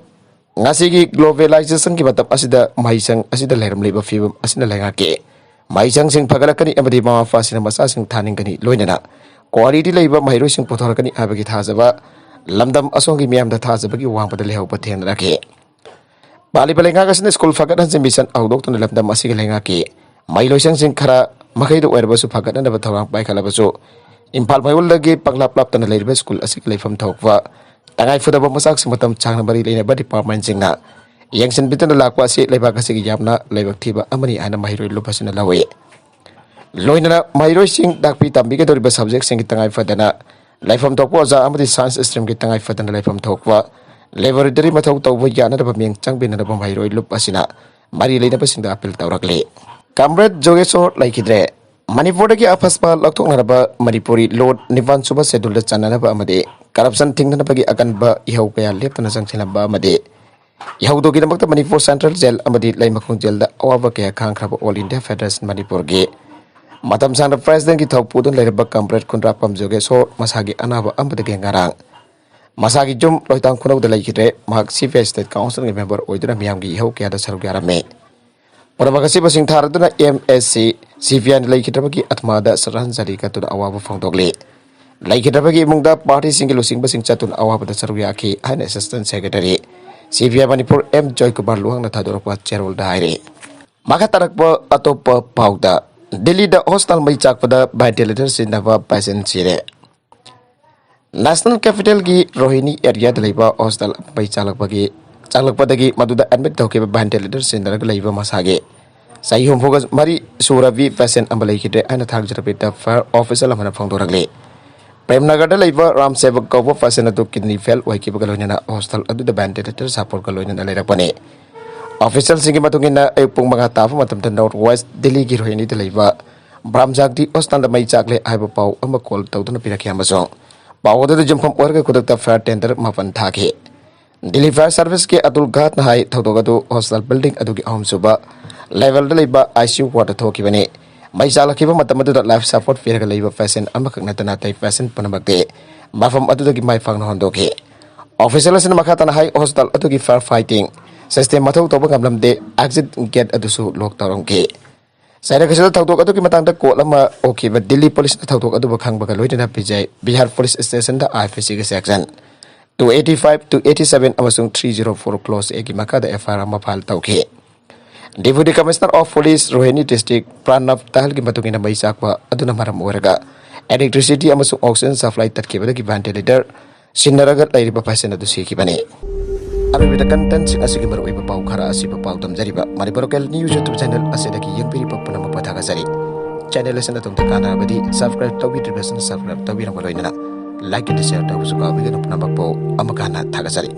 ꯉꯁꯤꯒꯤ globalizationꯒꯤ ꯃꯇꯝ ꯑꯁꯤꯗ ꯃꯍꯩꯁꯪ ꯑꯁꯤꯗ ꯂꯩꯔꯝꯂꯤꯕ ꯐꯤꯕꯝ ꯑꯁꯤꯅ ꯂꯩꯉꯥꯛꯀꯤ ꯃꯍꯩꯁꯪꯁꯤꯡ ꯐꯒꯠꯂꯛꯀꯅꯤ ꯑꯃꯗꯤ ꯃꯃꯥ ꯃꯄꯥꯁꯤꯡꯅ ꯃꯆꯥꯁꯤꯡ ꯊꯥꯅꯤꯡꯒꯅꯤ, ꯂꯣꯏꯅꯅ quality ꯂꯩꯕ ꯃꯍꯩꯔꯣꯏꯁꯤꯡ ꯄꯨꯊꯣꯔꯛꯀꯅꯤ ꯍꯥꯏꯕꯒꯤ ꯊꯥꯖꯕ, ꯂꯝꯗꯝ ꯑꯁꯣꯝꯒꯤ ꯃꯤꯌꯥꯝꯗ ꯊꯥꯖꯕꯒꯤ ꯋꯥꯡꯃꯗ ꯂꯩꯍꯧꯕ ꯊꯦꯡꯅꯔꯛꯈꯤ꯫ ꯄꯥꯜꯂꯤꯕ ꯂꯩꯉꯥꯛ ꯑꯁꯤꯅ ꯁ꯭ꯀꯨꯜ ꯐꯒꯠꯍꯟꯁꯤ ꯃꯤꯁꯟ ꯍꯧꯗꯣꯛꯇꯨꯅ ꯂꯝꯗꯝ ꯑꯁꯤꯒꯤ ꯂꯩꯉꯥꯛꯀꯤ ꯃꯍꯩꯂꯣꯏꯁꯪꯁꯤꯡ ꯈꯔ ꯃꯈꯩꯗ ꯑꯣꯏꯔꯕꯁꯨ ꯐꯒꯠꯅꯅꯕ ꯊꯧꯔꯥꯡ ꯄꯥꯏꯈꯠꯂꯕꯁꯨ, ꯏꯝꯐꯥꯜ ꯃꯌꯣꯜꯗꯒꯤ ꯄꯪꯂꯥꯞ ꯂꯥꯞꯇꯅ ꯂꯩꯔꯤꯕ ꯁ꯭ꯀꯨꯜ ꯑꯁꯤꯒꯤ ꯂꯩꯐꯝ ꯊꯣꯛꯄ ꯇꯉꯥꯏ ꯐꯗꯕ ꯃꯆꯥꯛꯁꯤꯡ ꯃꯇꯝ ꯁꯥꯡꯅ ꯃꯔꯤ ꯂꯩꯅꯕ ꯗꯤꯄꯥꯔꯠꯃꯦꯟꯁꯤꯡꯅ ꯌꯦꯡꯁꯤꯟꯕꯤꯗꯨꯅ ꯂꯥꯛꯄ ꯑꯁꯤ ꯂꯩꯕꯥꯛ ꯑꯁꯤꯒꯤ ꯌꯥꯝꯅ ꯂꯥꯏꯕꯛ ꯊꯤꯕ ꯑꯃꯅꯤ ꯍꯥꯏꯅ ꯃꯍꯩꯔꯣꯏ ꯂꯨꯞ ꯑꯁꯤꯅ ꯂꯧꯏ꯫ ꯂꯣꯏꯅꯅ ꯃꯍꯩꯔꯣꯏꯁꯤꯡ ꯇꯥꯛꯄꯤ ꯇꯝꯕꯤꯒꯗꯧꯔꯤꯕ subjectꯁꯤꯡꯒꯤ ꯇꯉꯥꯏ ꯐꯗꯅ ꯂꯩꯐꯝ ꯊꯣꯛꯄ ꯑꯣꯖꯥ ꯑꯃꯗꯤ science streamꯒꯤ ꯇꯉꯥꯏ ꯐꯗꯅ ꯂꯩꯐꯝ ꯊꯣꯛꯄ laboratory ꯃꯊꯧ ꯇꯧꯕ ꯌꯥꯅꯅꯕ ꯃꯤꯠꯌꯦꯡ ꯆꯪꯕꯤꯅꯅꯕ ꯃꯍꯩꯔꯣꯏ ꯂꯨꯞ ꯑꯁꯤꯅ ꯃꯔꯤ ꯂꯩꯅꯕꯁꯤꯡꯗ appeal ꯇꯧꯔꯛꯂꯤ꯫ Comrade ꯖꯣꯒꯦꯁꯣꯔ ꯂꯩꯈꯤꯗ꯭ꯔꯦ꯫ ꯃꯅꯤꯄꯨꯔꯗꯒꯤ ꯑꯐꯁꯄꯥ ꯂꯧꯊꯣꯛꯅꯅꯕ ꯃꯅꯤꯄꯨꯔꯤ ꯂꯣꯟ ꯅꯤꯄꯥꯟ ꯁꯨꯕ scheduleꯗ ꯆꯟꯅꯅꯕ ꯑꯃꯗꯤ corruption ꯊꯤꯡꯅꯅꯕꯒꯤ ꯑꯀꯟꯕ ꯏꯍꯧ ꯀꯌꯥ ꯂꯦꯞꯇꯅ ꯆꯪꯁꯤꯜꯂꯝꯕ ꯑꯃꯗꯤ ꯏꯍꯧꯗꯨꯒꯤꯗꯃꯛꯇ ꯃꯅꯤꯄꯨꯔ central jail ꯑꯃꯗꯤ ꯂꯩꯃꯈꯣꯡ jailꯗ ꯑꯋꯥꯕ ꯀꯌꯥ ꯈꯥꯡꯈ꯭ꯔꯕ All India Federation ꯃꯅꯤꯄꯨꯔꯒꯤ ꯃꯇꯝ ꯁꯥꯡꯅ presidentꯀꯤ ꯊꯧ ꯄꯨꯗꯨꯅ ꯂꯩꯔꯕ comrade ꯈꯨꯟꯗ꯭ꯔꯥꯛꯄꯝ ꯖꯣꯒꯦꯁꯣꯔ ꯃꯁꯥꯒꯤ ꯑꯅꯥꯕ ꯑꯃꯗꯒꯤ ꯉꯔꯥꯡ ꯃꯁꯥꯒꯤ ꯌꯨꯝ ꯂꯣꯏꯇꯥꯡ ꯈꯨꯅꯧꯗ ꯂꯩꯈꯤꯗ꯭ꯔꯦ꯫ ꯃꯍꯥꯛ CPI state councilꯒꯤ member ꯑꯣꯏꯗꯨꯅ ꯃꯤꯌꯥꯝꯒꯤ ꯏꯍꯧ ꯀꯌꯥꯗ ꯁꯔꯨꯛ ꯌꯥꯔꯝꯃꯤ꯫ ꯄꯨꯝꯅꯃꯛ ꯑꯁꯤꯕꯨ ꯁꯤꯡꯊꯥꯔꯗꯨꯅ MSC CPIꯅ ꯂꯩꯈꯤꯗ꯭ꯔꯕꯒꯤ ꯑꯥꯇꯃꯥꯗ ꯁ꯭ꯔꯗꯥꯟꯖꯂꯤ ꯀꯠꯇꯨꯅ ꯑꯋꯥꯕ ꯐꯣꯡꯗꯣꯛꯂꯤ꯫ ꯂꯩꯈꯤꯗ꯭ꯔꯕꯒꯤ ꯏꯃꯨꯡꯗ partyꯁꯤꯡꯒꯤ ꯂꯨꯆꯤꯡꯕꯁꯤꯡ ꯆꯠꯇꯨꯅ ꯑꯋꯥꯕꯗ ꯁꯔꯨꯛ ꯌꯥꯈꯤ ꯍꯥꯏꯅ assistant secretary CPI Manipur M Joykumar ꯂꯨꯋꯥꯡꯅ ꯊꯥꯗꯣꯔꯛꯄ ꯆꯦꯔꯣꯜꯗ ꯍꯥꯏꯔꯤ꯫ ꯃꯈꯥ ꯇꯥꯔꯛꯄ ꯑꯇꯣꯞꯄ ꯄꯥꯎꯗ, ꯗꯤꯜꯂꯤꯗ hostel ꯃꯩ ꯆꯥꯛꯄꯗ ventilator ꯁꯤꯖꯤꯟꯅꯕ patient ꯁꯤꯔꯦ꯫ National capitalꯒꯤ ꯔꯣꯍꯤꯅꯤ areaꯗ ꯂꯩꯕ hostel ꯃꯩ ꯆꯥꯛꯂꯛꯄꯒꯤ ꯆꯥꯛꯂꯛꯄꯗꯒꯤ ꯃꯗꯨꯗ admit ꯇꯧꯈꯤꯕ ventilator ꯁꯤꯖꯤꯟꯅꯔꯒ ꯂꯩꯕ ꯃꯁꯥꯒꯤ ꯆꯍꯤ ꯍꯨꯝꯐꯨꯒ ꯃꯔꯤ ꯁꯨꯔꯕꯤ patient ꯑꯃ ꯂꯩꯈꯤꯗ꯭ꯔꯦ ꯍꯥꯏꯅ ꯊꯥꯡꯖ ꯅꯨꯃꯤꯠꯇ fire official ꯑꯃꯅ ꯐꯣꯡꯗꯣꯔꯛꯂꯤ꯫ ꯄ꯭ꯔꯦꯝꯅꯒꯔꯗ ꯂꯩꯕ ꯔꯥꯝ ꯁꯦꯕꯛ ꯀꯧꯕ patient ꯑꯗꯨ kidney fail ꯑꯣꯏꯈꯤꯕꯒ ꯂꯣꯏꯅꯅ hostel ꯑꯗꯨꯗ ventilator supportꯀ ꯂꯣꯏꯅꯅ ꯂꯩꯔꯛꯄꯅꯤ꯫ Officialꯁꯤꯡꯒꯤ ꯃꯇꯨꯡ ꯏꯟꯅ, ꯑꯌꯨꯛ ꯄꯨꯡ ꯃꯉꯥ ꯇꯥꯕ ꯃꯇꯝꯗ North West ꯗꯤꯜꯂꯤꯒꯤ ꯔꯣꯍꯤꯅꯤꯗ ꯂꯩꯕ ꯕ꯭ꯔꯥꯝꯖꯥꯛꯇꯤ hostelꯗ ꯃꯩ ꯆꯥꯛꯂꯦ ꯍꯥꯏꯕ ꯄꯥꯎ ꯑꯃ call ꯇꯧꯗꯨꯅ ꯄꯤꯔꯛꯈꯤ ꯑꯃꯁꯨꯡ ꯄꯥꯎ ꯑꯗꯨꯗ ꯌꯨꯝꯐꯝ ꯑꯣꯏꯔꯒ ꯈꯨꯗꯛꯇ fire tender ꯃꯥꯄꯟ ꯊꯥꯈꯤ꯫ Delhi Fire Serviceꯀꯤ ꯑꯇꯨꯜ ꯘꯥꯠꯅ ꯍꯥꯏ, ꯊꯧꯗꯣꯛ ꯑꯗꯨ hostel building ꯑꯗꯨꯒꯤ ꯑꯍꯨꯝꯁꯨꯕ levelꯗ ꯂꯩꯕ ICU wardꯇ ꯊꯣꯛꯈꯤꯕꯅꯤ꯫ ꯃꯩ ꯆꯥꯛꯂꯛꯈꯤꯕ ꯃꯇꯝ ꯑꯗꯨꯗ life support ꯄꯤꯔꯒ ꯂꯩꯕ patient ꯑꯃꯈꯛ ꯅꯠꯇꯅ ꯑꯇꯩ patient ꯄꯨꯝꯅꯃꯛꯇꯤ ꯃꯐꯝ ꯑꯗꯨꯗꯒꯤ ꯃꯥꯏ ꯄꯥꯛꯅ ꯍꯣꯟꯗꯣꯛꯈꯤ꯫ Official ꯑꯁꯤꯅ ꯃꯈꯥ ꯇꯥꯅ ꯍꯥꯏ, hostel ꯑꯗꯨꯒꯤ fire fighting system ꯃꯊꯧ ꯇꯧꯕ ꯉꯝꯂꯝꯗꯦ, exit gate ꯑꯗꯨꯁꯨ lock ꯇꯧꯔꯝꯈꯤ꯫ ꯆꯩꯔꯛ ꯑꯁꯤꯗ ꯊꯧꯗꯣꯛ ꯑꯗꯨꯒꯤ ꯃꯇꯥꯡꯗ call ꯑꯃ ꯇꯧꯈꯤꯕ Delhi Policeꯅ ꯊꯧꯗꯣꯛ ꯑꯗꯨꯕꯨ ꯈꯪꯕꯒ ꯂꯣꯏꯅꯅ ꯕꯤꯖꯩ Bihar Police Stationꯗ IPCꯒꯤ section two eighty five, two eighty seven ꯑꯃꯁꯨꯡ three zero four clause Aꯒꯤ ꯃꯈꯥꯗ FIR ꯑꯃ file ꯇꯧꯈꯤ꯫ Deputy Commissioner of Police ꯔꯣꯍꯤꯅꯤ District Pranab ꯇꯍꯜꯒꯤ ꯃꯇꯨꯡ ꯏꯟꯅ, ꯃꯩ ꯆꯥꯛꯄ ꯑꯗꯨꯅ ꯃꯔꯝ ꯑꯣꯏꯔꯒ electricity ꯑꯃꯁꯨꯡ oxygen supply ꯇꯠꯈꯤꯕꯗꯒꯤ ventilator ꯁꯤꯟꯅꯔꯒ ꯂꯩꯔꯤꯕ patient ꯑꯗꯨ ꯁꯤꯈꯤꯕꯅꯤ꯫ ꯑꯔꯣꯏꯕꯗ contentꯁꯤꯡ ꯑꯁꯤꯒꯤ ꯃꯔꯨꯑꯣꯏꯕ ꯄꯥꯎ ꯈꯔ ꯑꯁꯤꯕꯨ ꯄꯥꯎ ꯇꯝꯖꯔꯤꯕ Manipur Local News YouTube channel ꯑꯁꯤꯗꯒꯤ ꯌꯦꯡꯕꯤꯔꯤꯕ ꯄꯨꯝꯅꯃꯛꯄꯨ ꯊꯥꯒꯠꯆꯔꯤ꯫ ꯆꯦꯅꯦꯜ ꯑꯁꯤꯅ ꯑꯗꯣꯝꯗ ꯀꯥꯟꯅꯔꯕꯗꯤ subscribe ꯇꯧꯕꯤꯗ꯭ꯔꯤꯕꯁꯤꯡꯅ subscribe ꯇꯧꯕꯤꯔꯝꯕ ꯂꯣꯏꯅꯅ like ꯑꯃꯗꯤ share ꯇꯧꯕꯁꯨ ꯀꯥꯎꯕꯤꯒꯅꯨ꯫ ꯄꯨꯝꯅꯃꯛꯄꯨ ꯑꯃꯨꯛ ꯍꯟꯅ ꯊꯥꯒꯠꯆꯔꯤ꯫